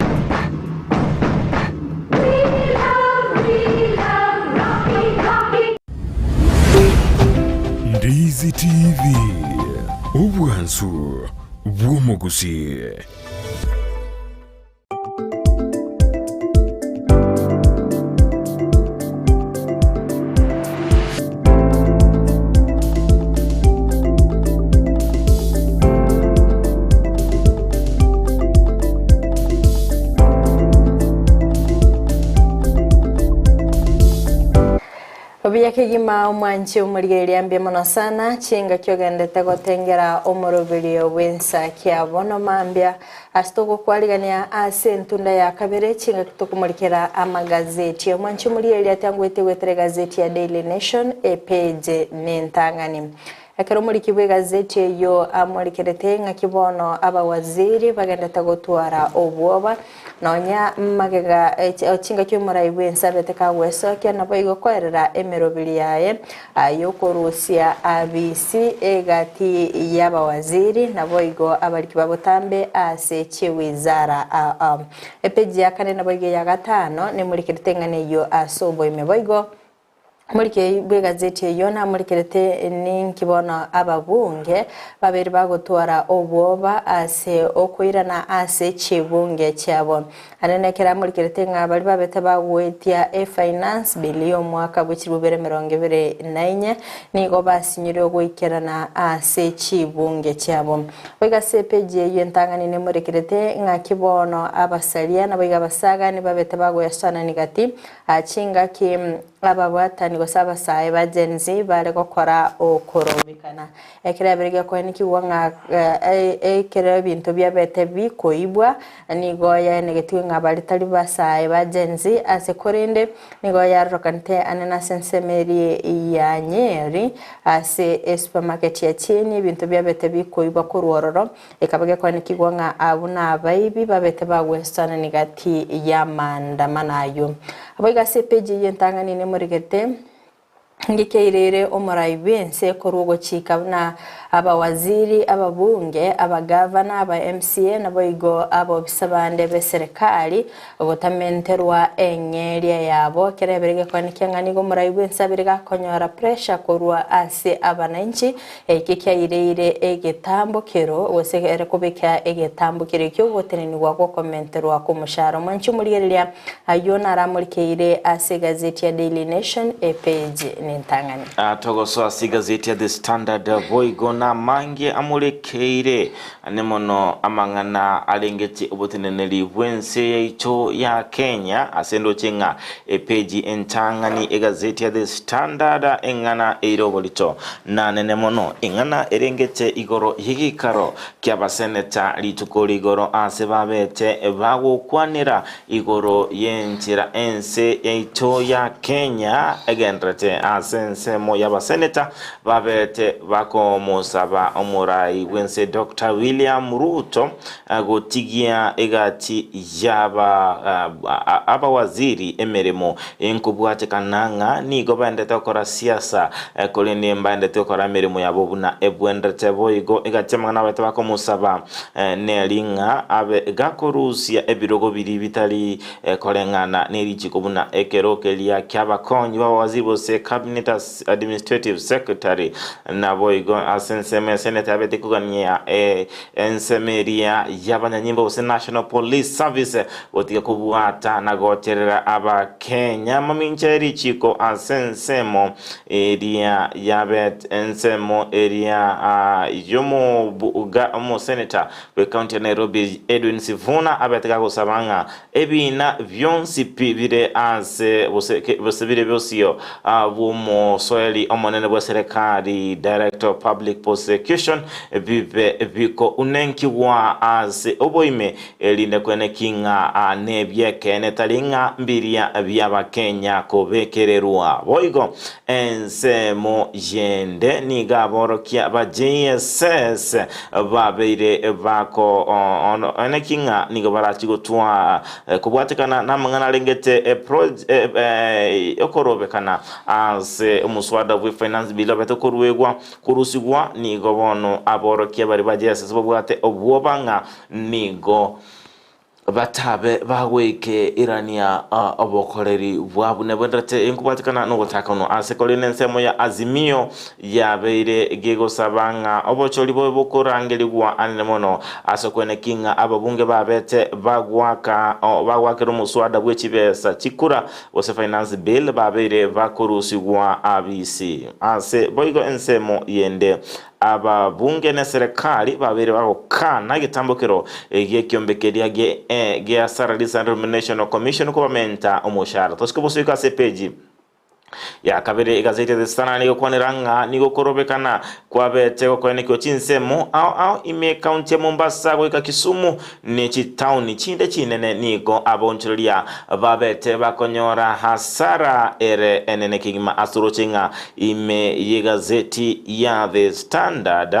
A: Ndizi TV, obwansu bw'omogusii.
C: Obuya kegima omwanchi omorigereria mbuya mono sana, chingaki ogendete gotengera omoroberio bw'ensa kia bono mambia ase togokwarigania ase entunda ya kabere chingaki tokomorikera amagazeti. Omwanchi omorigereria atiangoete goetera egazeti ya Daily Nation epage nentang'ani. Ekero omoriki bw'egazeti eyio amorikerete ng'aki bono abawaziri bagendete gotwara obwoba, nonya magega chingaki omorai bw'ense abete kagwesokia, naboigo koerera emeroberi yaye y'okorusia abisi egati y'abawaziri, naboigo abariki ba botambe ase chiwizara ao. Epeji ya kane naboigo eya gatano nemorikerete eng'ana eyio ase oboime. Boigo Omorikeri bw'egazeti eyio namorikerete ninki bono ababunge babere bagotwara obwoba ase okoirana ase chibunge chiabo. Ande nekero amorikerete ng'a baria babete bagoetia efinance bill y'omwaka bwe chilifu bibere emerongo ebere na inye nigo basinyire goikerana ase chibunge chiabo. Boigo ase epeji eyio entang'ani nemorikerete ng'aki bono abasaria naboigo abasagani babete bagoesoanani gati chingaki Ababwatani gose abasae ba Gen Z bare gokora okorobekana. Ekero ebibe gekoenikigwa ng'a ekero ebinto biabete bikoibwa, nigo yaenegetigwe ng'a baria tari basae ba Gen Z ase korende nigo yarorekanete anene ase ensemo eria ya Nyeri ase esupermarket ya Cheni ebinto biabete bikoibwa korwa ororo ekaba gekoenikigwa ng'a abwo nabaibi babete bagwesoanani gati y'amaandamano ayio. Boigo ase epeji eyio entang'ani nemorigete, ngikeirere omorai bw'ense korwa ogochika buna abawaziri, ababunge, abagavana, aba MCA naboigo abobisa bande b'eserekari gotamenterwa eng'eria yabo. Ekero ebere gekoenekia ng'a nigo omorai bw'ense abere gakonyora pressure korwa ase abananchi, Eki kiaireire egetambokero, gose ere kobeka egetambokero ekio ogotenenigwa gw'okomenterwa kw'omoshahara. Omwanchi omorigereria ayio naramorikeire ase egazeti ya Daily Nation epage nentang'ani.
B: Togosoa ase egazeti ya The Standard boigo namange amorekeire ane mono amang'ana arengetie oboteneneri bw'ense yaito ya Kenya ase ndoche ng'a epeji entang'ani egazeti ya The Standard eng'ana eire oborito nanene mono eng'ana erengete igoro y'egeikaro ki'abaseneta rituko rigoro ase babete bagokwanera igoro y'enchera ense yaito ya Kenya egenderete ase ensemo y'abaseneta Babete bakomosaba omorai bw'ense Doctor William Ruto gotigia egati y'aba abawaziri emeremo enkobwatekana ng'a nigo baendete gokora siasa korende mbaendete gokora emeremo yabo buna ebwenderete boigo egati amang'ana abete bakomosaba neri ng'a abe gakorusia ebirogo biria bitari Koreng'ana nerichiko buna ekero keria ki'abakonyi b'abawaziri gose Cabinet Administrative Secretary, naboigo ase ensemo ya Senate abete kogania ensemo eria y'abanyanyimbo gose National Police Service gotiga kobwata na gocherera Abakenya mamincha y'erichiko ase ensemo eria yabet ensemo eria y'omobuga omosenator bw'Ecounty ya Nairobi Edwin Sifuna abete gagosaba ng'a ebiina bionsi pi bire ase gose bire bosio bw'omo. Omosoeri omonene bw'eserekari, Director of Public Prosecution, bibe bikounenkigwa ase oboime, erinde kweneki ng'a nebi'ekeene tari ng'a mbiria bi'Abakenya kobekererwa. Boigo ensemo yende nigo aborokia ba JSS babeire bakoeneki ng'a nigo barachi gotwaa kobwatekana namang'ana arengete okorobekana ase omoswada bwe Finance Bill obete koruegwa korusigwa nigo bono aborokia baria ba JSS babwate obwoba ng'a nigo batabe bagoikeerania obokoreri bwabo nebwenderete nkobwatekana nogotakanwa ase korende ensemo ya Azimio yabeire gegosaba ng'a obochori bobe bokorangerigwa anene mono ase okweneki ng'a ababunge babete bagwaka bagwakera omoswada bwe chibesa chikura gose Finance Bill babeire bakorusigwa abisi ase boigo ensemo yende Ababunge neserekari babeire bagokana egetambokero gi'ekiombe keria gia Salaries and Remuneration Commission kobamenta omoshahara. Tosike bosoiko ase epeji ya kabere egazeti ya The Standard nigo ekwanera ng'a nigo okorobekana kwabete gokoenekigwa chinsemo ao ao ime ekaunti ya Mombasa goika Kisumu ne chitaoni chinde chinene nigo abaonchoreria babete bakonyora hasara ere enene kegima ase oroche ng'a ime y'egazeti ya The Standard.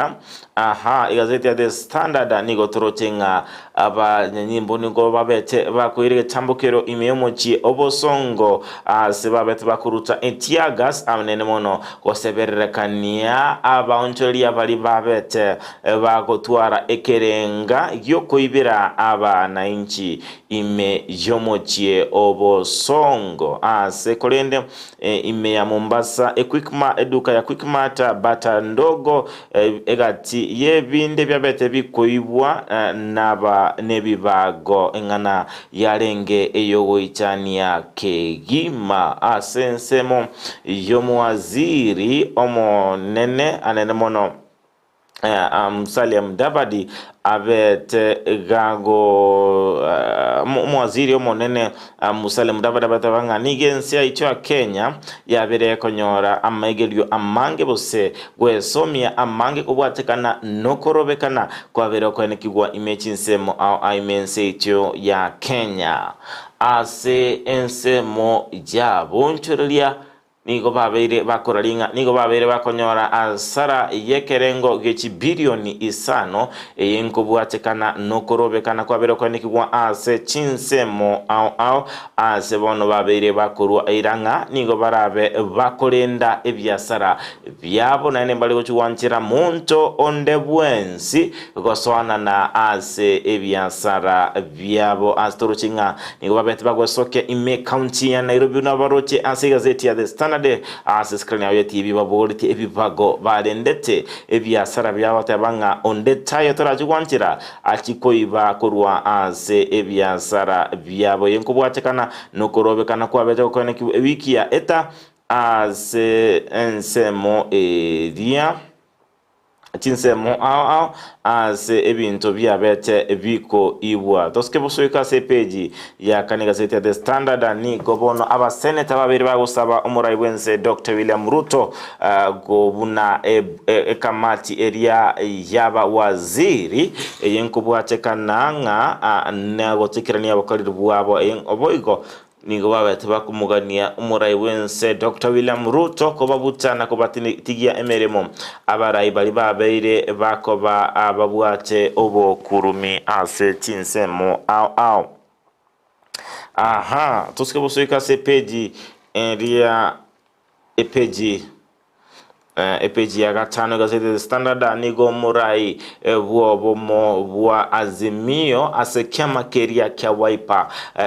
B: Aha, egazeti ya The Standard nigo toroche ng'a abanyanyimbo nigo babete bakoira egetambokero ime y'omochie obosongo ase babete bakoruta eteargas anene mono gosebererekania abaonchoreria baria babete Bagotwara ekerenga gi'okoibera abanainchi ime y'omochie obosongo ase korende ime ya Mombasa Equickma eduka ya Quickmart Bata Ndogo egati y'ebinde biabete bikoibwa naba nebibago eng'ana yarenge eyogoichania kegima ase ensemo y'omowaziri omonene anene mono. Musalia Mudavadi abete gago omowaziri omonene Musalia Mudavadi abete ng'a nigo ense yaito ya Kenya yabere ekonyora amaigerio amange gose gwesomia amange kobwatekana nokorobekana kwabere okoenekigwa ime chinsemo ao ao ime ense yaito ya Kenya ase ensemo yabonchoreria Nigo babeire bakora ring'a, nigo babeire bakonyora asara y'ekerengo gie chibilioni isano, eye nkobwatekana nokorobekana kwabeire koenekigwa ase chinsemo ao ao ase bono babeire bakorua eira ng'a nigo barabe bakorenda ebiasara biabo naende mbare gochia gwanchera monto onde bwensi gosoanana ase ebiasara biabo. Ase toroche ng'a nigo babete bagwesokia ime ekaunti ya Nairobi buna baroche ase egazeti ya The Standard ase screen yabo ya TV babogoretie ebibago barendete ebiasara biabo bateba ng'a onde taiyo torachi gwanchera achi koiba korwa ase ebiasara biabo. Eye nkobwatekana nokorobekana kwabete gokoenekigwa ewiki ya eta Ase ensemo eria chinsemo ao ao ase ebinto biabete bikoibwa. Tosike bosoika ase epeji ya kane egazeti ya The Standard nigo bono abaseneta babere bagosaba omorai bwense Dr William Ruto gobuna ekamati eria yaba waziri eye nkobwatekana ng'a nagotikerania obokoreri bwabo boigo Nigo babete bakomogania omorai bw'ense Doctor William Ruto kobabuta na kobatigia emeremo abarai baria babeire bakoba ababwate obokurumi ase chinsemo ao ao. Aha, tosike bosoika ase epeji eria epeji Epeji ya gatano egazeti ya The Standard nigo omorai bw'obomo bwa Azimio ase ekiama keria kia Wiper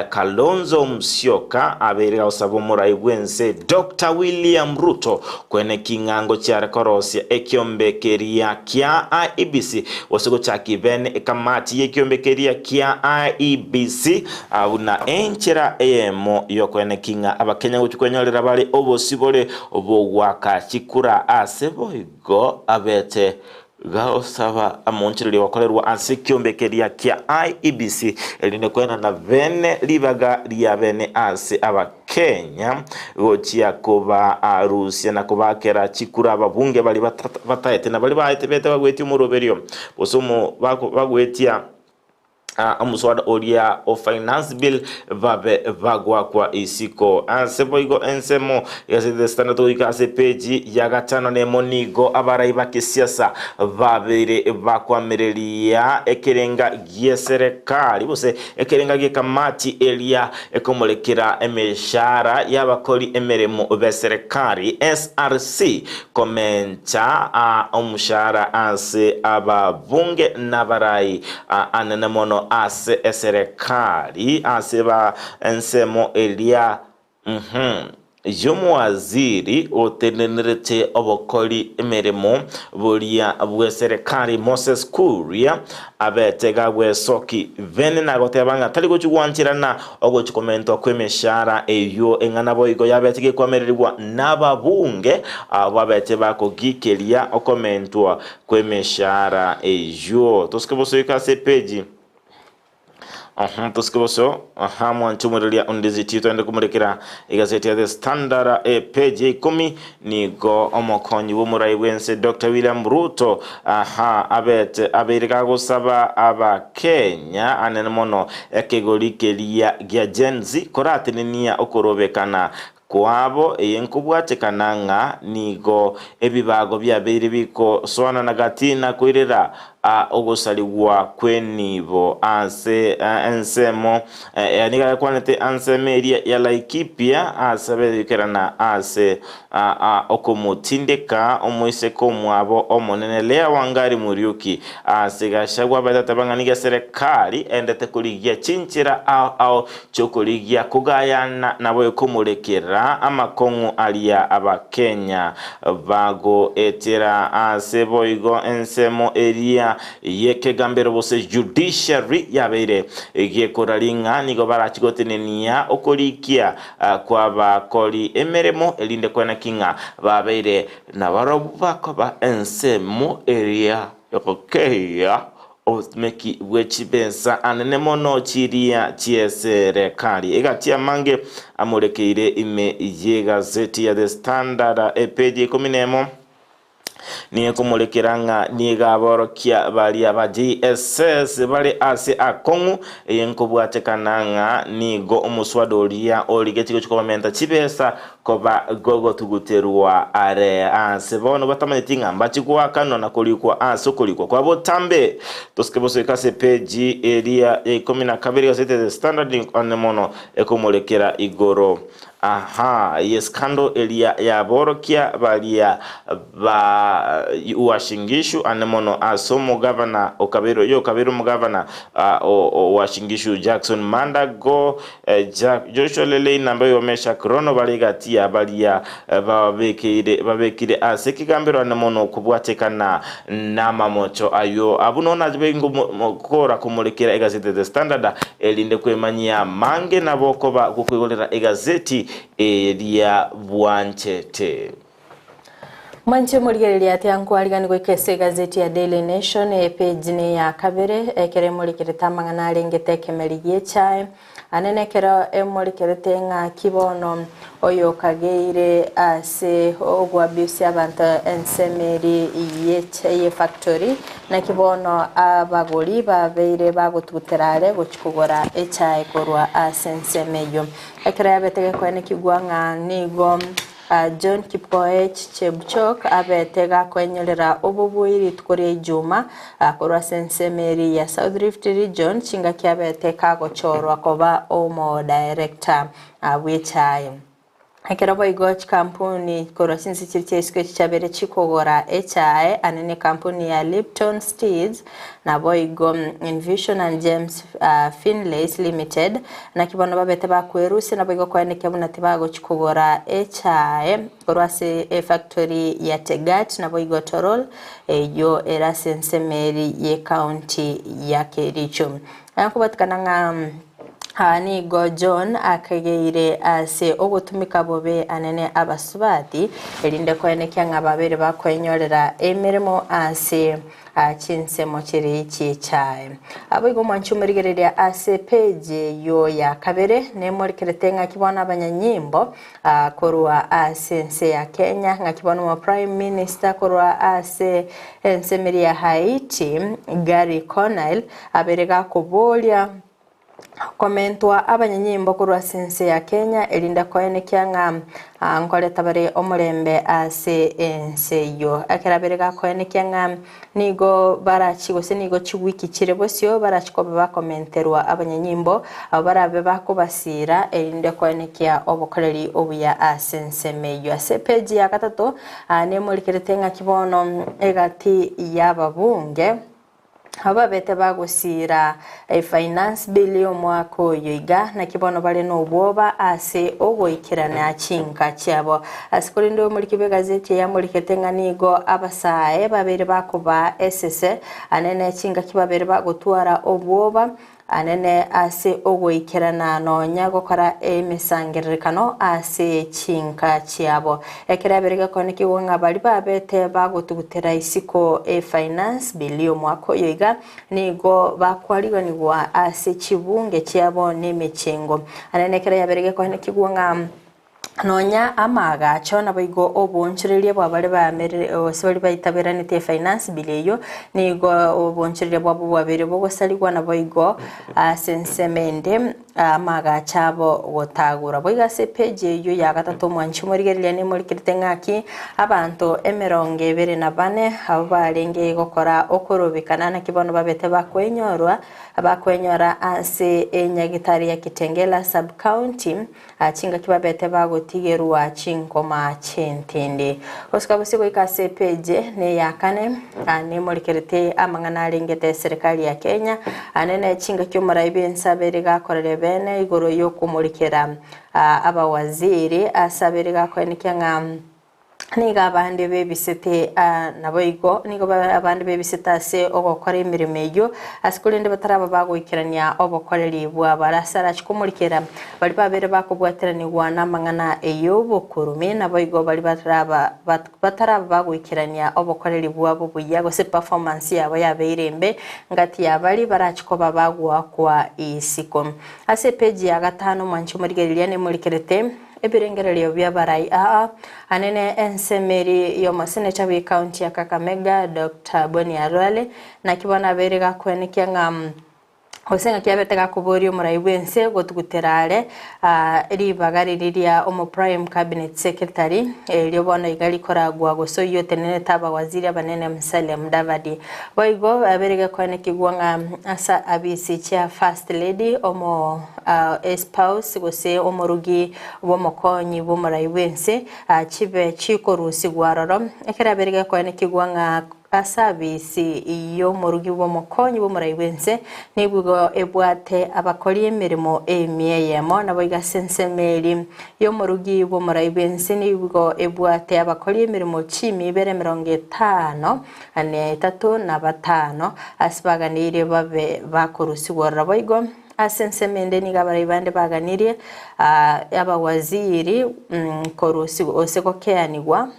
B: Kalonzo Musyoka abeire gagosaba omorai bw'ense Doctor William Ruto kweneki ng'a ngochiare korosia ekiombe keria kia IEBC gose gochakia bene ekamati y'ekiombe keria kia IEBC buna enchera eyemo y'okoeneki ng'a abakenya gochia kwenyorera bare obosibore Obogoaka chikura ase boigo abete gagosaba amonchereria gokorerwa ase ekiombe keria kia IEBC erinde koenana bene ribaga ria bene ase Abakenya. Abakenya gochia kobarusia na kobaakera chikura ababunge baria bataete na baria baete bete bagwetie omoroberio gose bagwetia Omoswada oria o Finance Bill babe bagwakwa isiko. Ase boigo ensemo y'Egazeti The Standard goika ase epeji ya gatano nemo nigo abarai ba kisiasa babeire bakoamereria ekerenga gi'eserekari gose ekerenga gi'ekamati eria ekomorekera emeshara y'abakori emeremo b'eserekari, SRC, Komenta omoshahara ase ababunge nabarai anene mono ase eserekari ase ba ensemo eria y'omowaziri otenenerete obokori emeremo boria bw'eserekari Moses Kuria abete gagwesoki bene nagoteba ng'a tari gochi gwancherana Ogochia komentwa kw'emeshara eyio eng'ana boigo yabete gekwamererigwa nababunge abwo babete bakogikeria okomentwa kw'emeshara eyio. Tosike bosoika ase epeji. Uhum, tosike boso. Aha, mwanche omwereria ondiziti twende komorekera egazeti ya The Standard epeji ya ikomi nigo omokonyi bw'omorai bw'ense Dr. William Ruto aha abete abeire gagosaba Abakenya anene mono Ekegori keria gia Gen Z koratenenia okorobekana kwabo, eye nkobwatekana ng'a nigo ebibago biabeire bikosoanana gati na koirera ogosarigwa kw'enibo ase ensemo nigo yakwanete ansemo eria ya Laikipia ase abegoikerana ase okomotindeka omoiseke omwabo omonene Leah Wangari Muriuki Ase Gachagua abaetate bang'a nigo eserekari endete korigia chinchera ao ao chiokorigia kogayana nabo ekomorekera amakong'u aria abakenya bagoetera ase boigo ensemo eria yekegambero gose judiciary yabeire gekora ring'a nigo barachi gotenenia okorikia kwabakori emeremo erinde koeneki ng'a babeire Nabarabwo bakoba ensemo eria y'ogokeyia obotumeki bwe chibesa anene mono chiria chi'eserekari. Egati amange amorekeire ime y'egazeti ya The Standard epeji ya ikomi nemo nigo ekomorekera ng'a nigo aborokia baria ba JSS bare ase akong'u eye nkobwatekana ng'a nigo omoswada oria origetie gochia kobamenta chibesa Koba gogotuguterwa are aase bono batamanyeti ng'a mbachie goakanwa na korikwa ase okorikwa kwa botambe. Tosike bosoike ase epeji eria ya ikomi na kabere gazeti ya The Standard nigo one mono ekomorekera igoro aha ye scandal eria yaborokia baria ba Uasin Gishu ane mono ase omogavana okabeire oyo okabeire omogavana o Uasin Gishu Jackson Mandago Jack, Joshua Lelei na Mbeyo Meshak Rono bare egati ya baria babekire ase ekegambero ane mono kobwatekana namamocho ayio. Abwo noo nache gokora komorekera egazeti ya The Standard erinde kwemanyia amange nabo okoba gokoigorera egazeti eria bwanchete.
C: Mwanche omorigereria ati ankwarigani goika ase egazeti ya Daily Nation epage ne ya kabere ekero emorikerete amang'ana arengete ekemeri gi'echae ane nekero emorikerete ng'aki bono oyokageire ase ogoabusia abanto ensemo eri ye factory naki bono abagori babeire bagotugutera are gochia kogora echae korwa ase ensemo eyio ekero yabete gekoenekigwa ng'a nigo John Kipkoech Chepchok abete gakoenyorera obobui rituko ria Ijuma korwa ase ensemo eria ya South Rift Region chingaki abete kagochorwa koba omodirector bw'echae. Ekero boigo chikampuni korwa chinse chiria chia isiko echi chiabere chikogora echae ane ne ekampuni ya Lipton Steeds Naboigo Envision and James Finlays Limited, naki bono babete bakwerusia, naboigo koenekia buna tibagochia kogora echae korwa ase efactory ya Tegat naboigo Torol, eyio ere ase ensemo eri ye county ya Kericho. Nkobatikana ng'a. Aa nigo John akegeire ase ogotumeka bobe anene abasubati, erinde koenekia ng'a babere bakoenyorera emeremo ase chinsemo chiria chi'echae. Aboigo mwanche omorigereria ase page eyio ya kabere, nemorikerete ng'aki bono abanyanyimbo korwa ase ense ya Kenya, ng'aki bono omo Prime Minister korwa ase ensemeri ya Haiti, Garry Conille, abere gakoboria Komentwa abanyanyimbo korwa ase ense ya Kenya erinde koenekia ng'a nkoreta bare omorembe ase ense eyio. Ekero abere gakoenekia ng'a nigo barachi gose nigo chiwiki chire bosio barachi koba bakomenterwa abanyanyimbo abwo barabe bakobasira erinde koenekia obokoreri obuya ase ensemo eyio. Ase epeji ya gatato nemorikerete ng'aki bono egati y'ababunge. Ababete bagosiira efinance bill y'omwaka oyo iga, naki bono bare nobwoba ase ogoikerana chinka chiabo. Ase korende omoriki bw'egazeti eye amorikete ng'a nigo abasae babeire bakobaa esese anene chingaki babere bagotwara obwoba Anene ase ogoikerana nonya gokora emesangererekano ase chinka chiabo. Ekero abere gekonekigwa ng'a baria babete bagotugutera isiko efinance bill y'omwaka oyo iga nigo bakwariganigwa ase chibunge chiabo nemechengo. Anene ekero yabere gekonekigwa ng'a Nonya amaagacho naboigo oboonchoreria bwa baria baamerire gose baria baitaberanete efinance bill eyio, nigo oboonchoreria bwabo bwabeire bogosarigwa naboigo ase ensemo ende amaagacho abo gotagorwa. Boigo ase epage eyio ya gatato omwanchi omorigereria nemorikerete ng'aki abanto emerongo ebere na bane abwo barenge gokora okorobekana naki bono babete bakoenyorwa bakwenyora ase enyagitari ya Kitengela sub-county Chingaki babete bagotigerwa chinkoma chi'entindi. Gosuka bosio goika ase epeji neya kane, nemorekerete amang'ana arengete eserekari ya Kenya, ane ne chingaki omorai bw'ense abere gakorera ebene igoro y'okomorikera abawaziri ase abere gakoenekia ng'a Nigo abande bebisete naboigo nigo abande bebisete ase ogokora emeremo eyio, ase korende bataraba bagoikerania obokoreri bwabo. Ase arache komorikera baria babere bakobwateranigwa namang'ana ey'obokurume, naboigo baria bataraba bataraba bagoikerania obokoreri bwabo buya, gose performance yabo yabeire embe, ngati ya baria barache koba bagoakwa isiko. Ase epeji ya gatano mwanche omorigereria nemorikerete. Ebirengererio bi'abarai aa, anene ensemeri y'omoseneta bw'ecounty ya Kakamega Doctor Boni Khalwale, naki bono abeire gakwenekia ng'a gose ng'aki abete gakoboria omorai bw'ense gotugutera are ribaga riria ria omo prime cabinet secretary erio bono iga rikoragwa gose oyio otenenete abawaziri abanene Musalia Mudavadi. Boigo abeire gekoenekigwa ng'a ase abisi chia first lady omo Espouse, gose omorugi bw'omokonyi bw'omorai bw'ense, chibe chikorusigwa aroro, ekero abeire gekoenekigwa ng'a ase abisi y'omorugi bw'omokonyi bw'omorai bw'ense nigo ebwate abakori emeremo emia eyemo, naboigo ase ensemo eria y'omorugi bw'omorai bw'ense nigo ebwate abakori emeremo chimia ibere emerongo etano na etato na batano, ase baganeirie babe bakorusigwa aroro. Boigo Ase ensemo ende nigo abarai bande baganirie abawaziri korusigwa gose gokeanigwa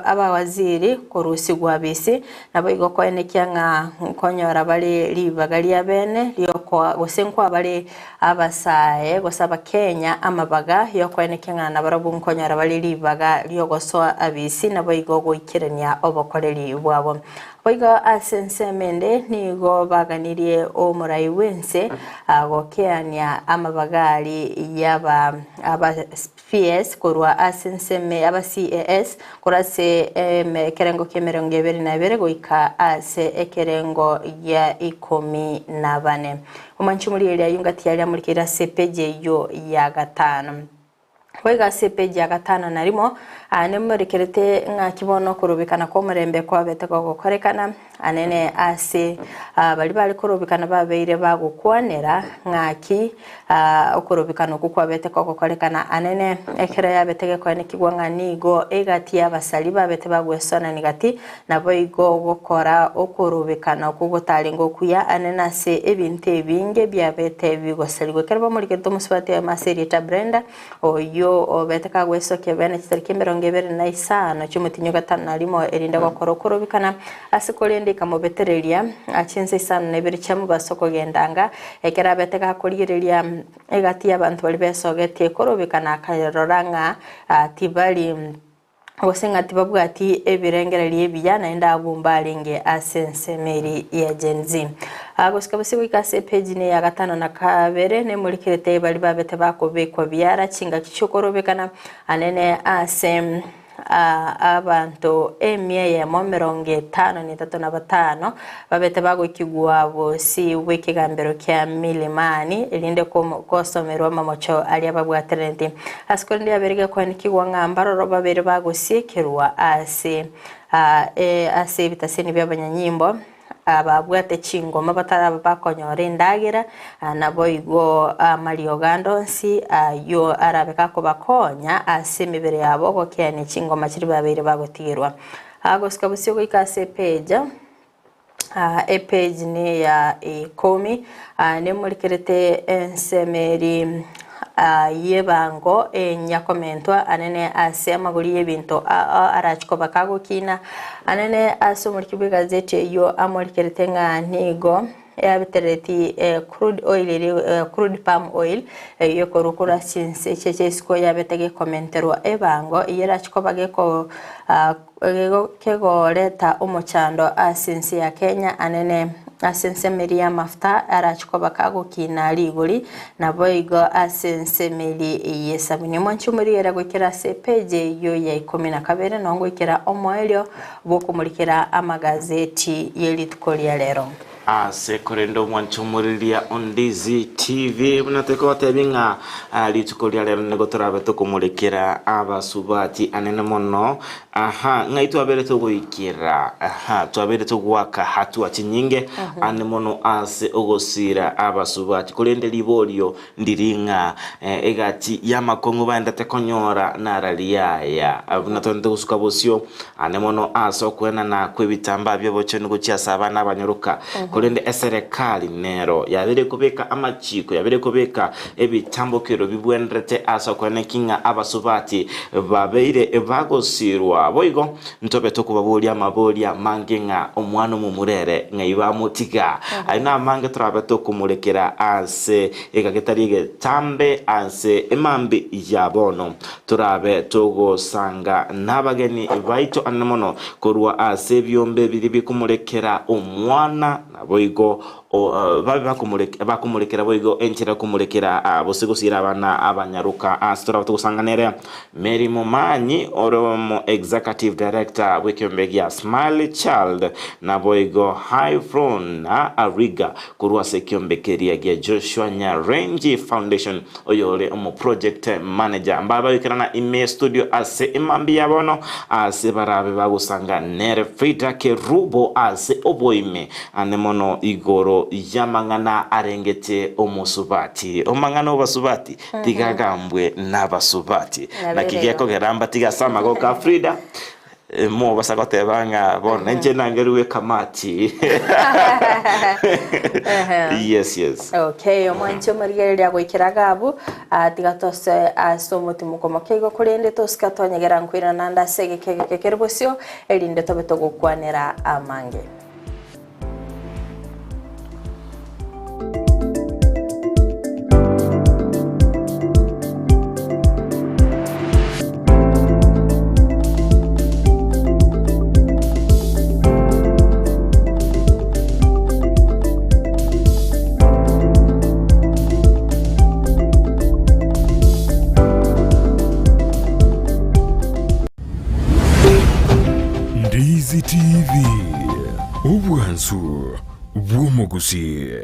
C: abawaziri korusigwa bisi, naboigo koenekia ng'a nkonyora bare ribaga ria bene riokoa gose nkoa bare abasae gose abakenya amabaga yokoenekia ng'a nabarabwo nkonyora bare ribaga riogosoa abisi naboigo goikerania obokoreri bwabo. Boigo ase ensemo ende nigo baganirie omorai bw'ense gokeania amabagari y'aba aba PS korwa ase ensemo aba CAS korwa ase ekerengo ki'emerongo ebere na ebere goika ase ekerengo gia ikomi na bane. Omwanchi omorigereria ayio ngati yaria amorikeire ase epeji eyio ya gatano. Boigo ase epeji ya gatano na rimo, aa nemorekerete ng'aki bono okorobekana kw'omorembe kwabete gogokorekana, anene ase baria bare korobekana babeire bagokwanera ng'aki okorobekana okwo kwabete gogokorekana, anene ekero yabete gekoenekigwa ng'a nigo egati y'abasari babete bagwesonani gati, naboigo gokora okorobekana okwo gotarenge okuya, anene ase ebinto ebinge biabete bigosarigwa. Ekero bamorikerete omosubati oyomo ase erieta Brenda, Oyio obete kagwesokia bene chitariki 25 chi'omotienyi o gatano na rimo, erinde gokora okorobekana ase korende ikamobetereria chinsa isano na ibere chia mobaso kogenda anga, ekero abete gakorigereria egati y'abanto baria besogetie korobekana akarora ng'a tibari gose ng'a tibabwati ebirengererio ebiya, naende agwo mbarenge ase ensemo eria ya Gen Z. Gosika bosio goika ase epeji ne ya gatano na kabere nemorikerete baria babete bakobekwa biara chingaki chi'okorobekana anene ase abanto emia eyemo 53 na batano babete bagoikigwa bosio bw'ekegambero kia Milimani erinde gosomerwa amamocho aria babwateraneti. Ase korende yabeire gekoenikigwa ng'a mbaroro babere bagosiekerwa ase ase ebitaseni bi'abanyanyimbo, ababwate chingoma bataraba bakonyora endagera, naboigo amariogo ande onsi ayio arabe gakobakonya ase emebere yabo gokeania chingoma chiria babeire bagotigerwa. Gosika bosio goika ase epeja. Epage neya ikomi, nemorikerete ensemo eri y'ebango enyakomentwa anene ase amagori y'ebinto arache koba kagokina, anene ase omoriki bw'egazeti eyio amorikerete ng'a nigo yabeterereti crude oil eria crude palm oil eyio ekorwa korwa ase chinse echi chia isiko yabete gekomenterwa ebango eyio erache koba geko Kegoreta omochando ase ense ya Kenya anene ase ensemeri y'amafuta arache koba kagokina rigori, naboigo ase ensemeri y'esabuni. Mwanche omorigere goikera ase epeji eyio ya ikomi na kabere noo ngoikera omoerio bw'okomorikera amagazeti ye rituko ria rero.
B: Ase korende omwanche omoriria Ondizi TV buna tokobatebia ng'a ah, rituko ria rero nigo torabe tokomorekera abasubati anene mono aha ng'ai twabere togoikera aha twabere togoaka hatua chinyinge ane mono ase ogosira abasubati korende riborio Ndiri ng'a egati y'amakong'u baendete konyora nararia aya, buna twenete gosuka bosio ane mono ase okoenana kw'ebitambaa bi'obochenu gochia ase abana abanyoroka. Korende eserekari nero yabeire kobeka amachiiko, yabeire kobeka ebitambokero bibwenerete ase okoeneki ng'a abasubati babeire bagosirwa. Boigo Ntobe tokobaboria amaboria amange ng'a omwana omomura ere ng'ai bamotiga. Ayio namange torabe tokomorekera ase egagetari egetambe ase emambi ya bono. Torabe togosanga nabageni baito anene mono korwa ase ebiombe biria bikomorekera omwana, naboigo babe bakomorekera boigo enchera yokomorekera gose gosiira abana abanyaroka ase torabe togosanga nere. Mary Momanyi ore omo Executive Director bw'ekeombe gia Smile Child naboigo Hyfron Ariga korwa ase ekeombe keria gia Joshua Nyarenji Foundation oyore omo Project Manager mbabe bagoikerana ime studio ase emambia ya bono ase barabe bagosanga nere Frida Kerubo ase oboime ane mono igoro y'amang'ana arengete omosubati omang'ana obasubati tiga agambwe nabasubati naki gekogera mbatiga ase amagoko a Frida mobasa goteba ng'a bono inche nangerwe ekamati yes yes
C: Okay, omwanchi omorigereria goikera gabu ah, tiga tose ase omotimuko moke igo korende tosika twanyegera nkoirana naende ase egeka egeke kere bosio erinde tobe togokwanera amange.
A: Ndizi TV, obwansu bw'omogusii.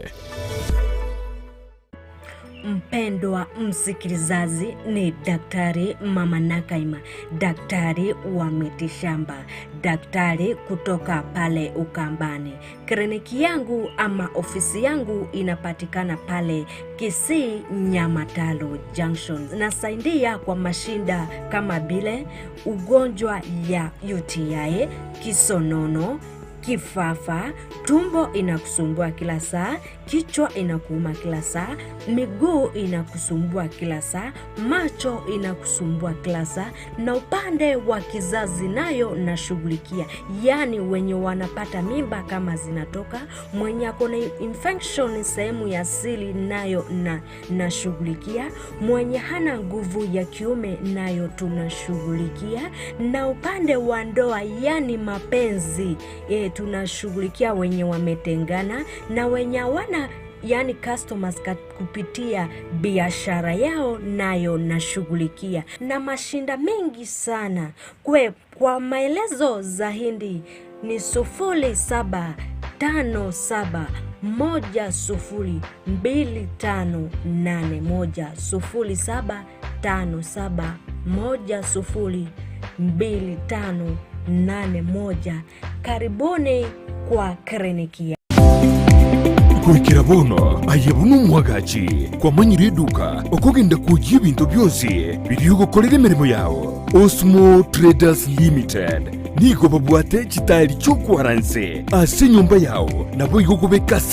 J: Mpendwa msikilizaji, ni Daktari Mama Nakaima, daktari wa mitishamba, daktari kutoka pale Ukambani. Kliniki yangu ama ofisi yangu inapatikana pale Kisii Nyamatalo Junction. Nasaidia kwa mashinda kama vile ugonjwa ya UTI, kisonono, kifafa, tumbo inakusumbua kila saa, kichwa inakuuma kila saa, miguu inakusumbua kila saa, macho inakusumbua kila saa, na upande wa kizazi nayo nashughulikia, yaani wenye wanapata mimba kama zinatoka, mwenye ako na infection sehemu ya siri nayo na nashughulikia, mwenye hana nguvu ya kiume nayo tunashughulikia, na upande wa ndoa yani mapenzi e, tunashughulikia wenye wametengana na wenye hawana yani customers kupitia biashara yao nayo nashughulikia, na mashinda mengi sana kwe. Kwa maelezo zaidi ni 0757102581 0757102581. Karibuni kwa kliniki.
A: Goikera bono aye buna omwagachi kwamanyire eduka okogenda kwoyia ebinto bionsi biria ogokorera emeremo yao. Osmo Traders Limited nigo babwate chitari chi'okwaranse ase enyomba yao naboigo gobeka ase.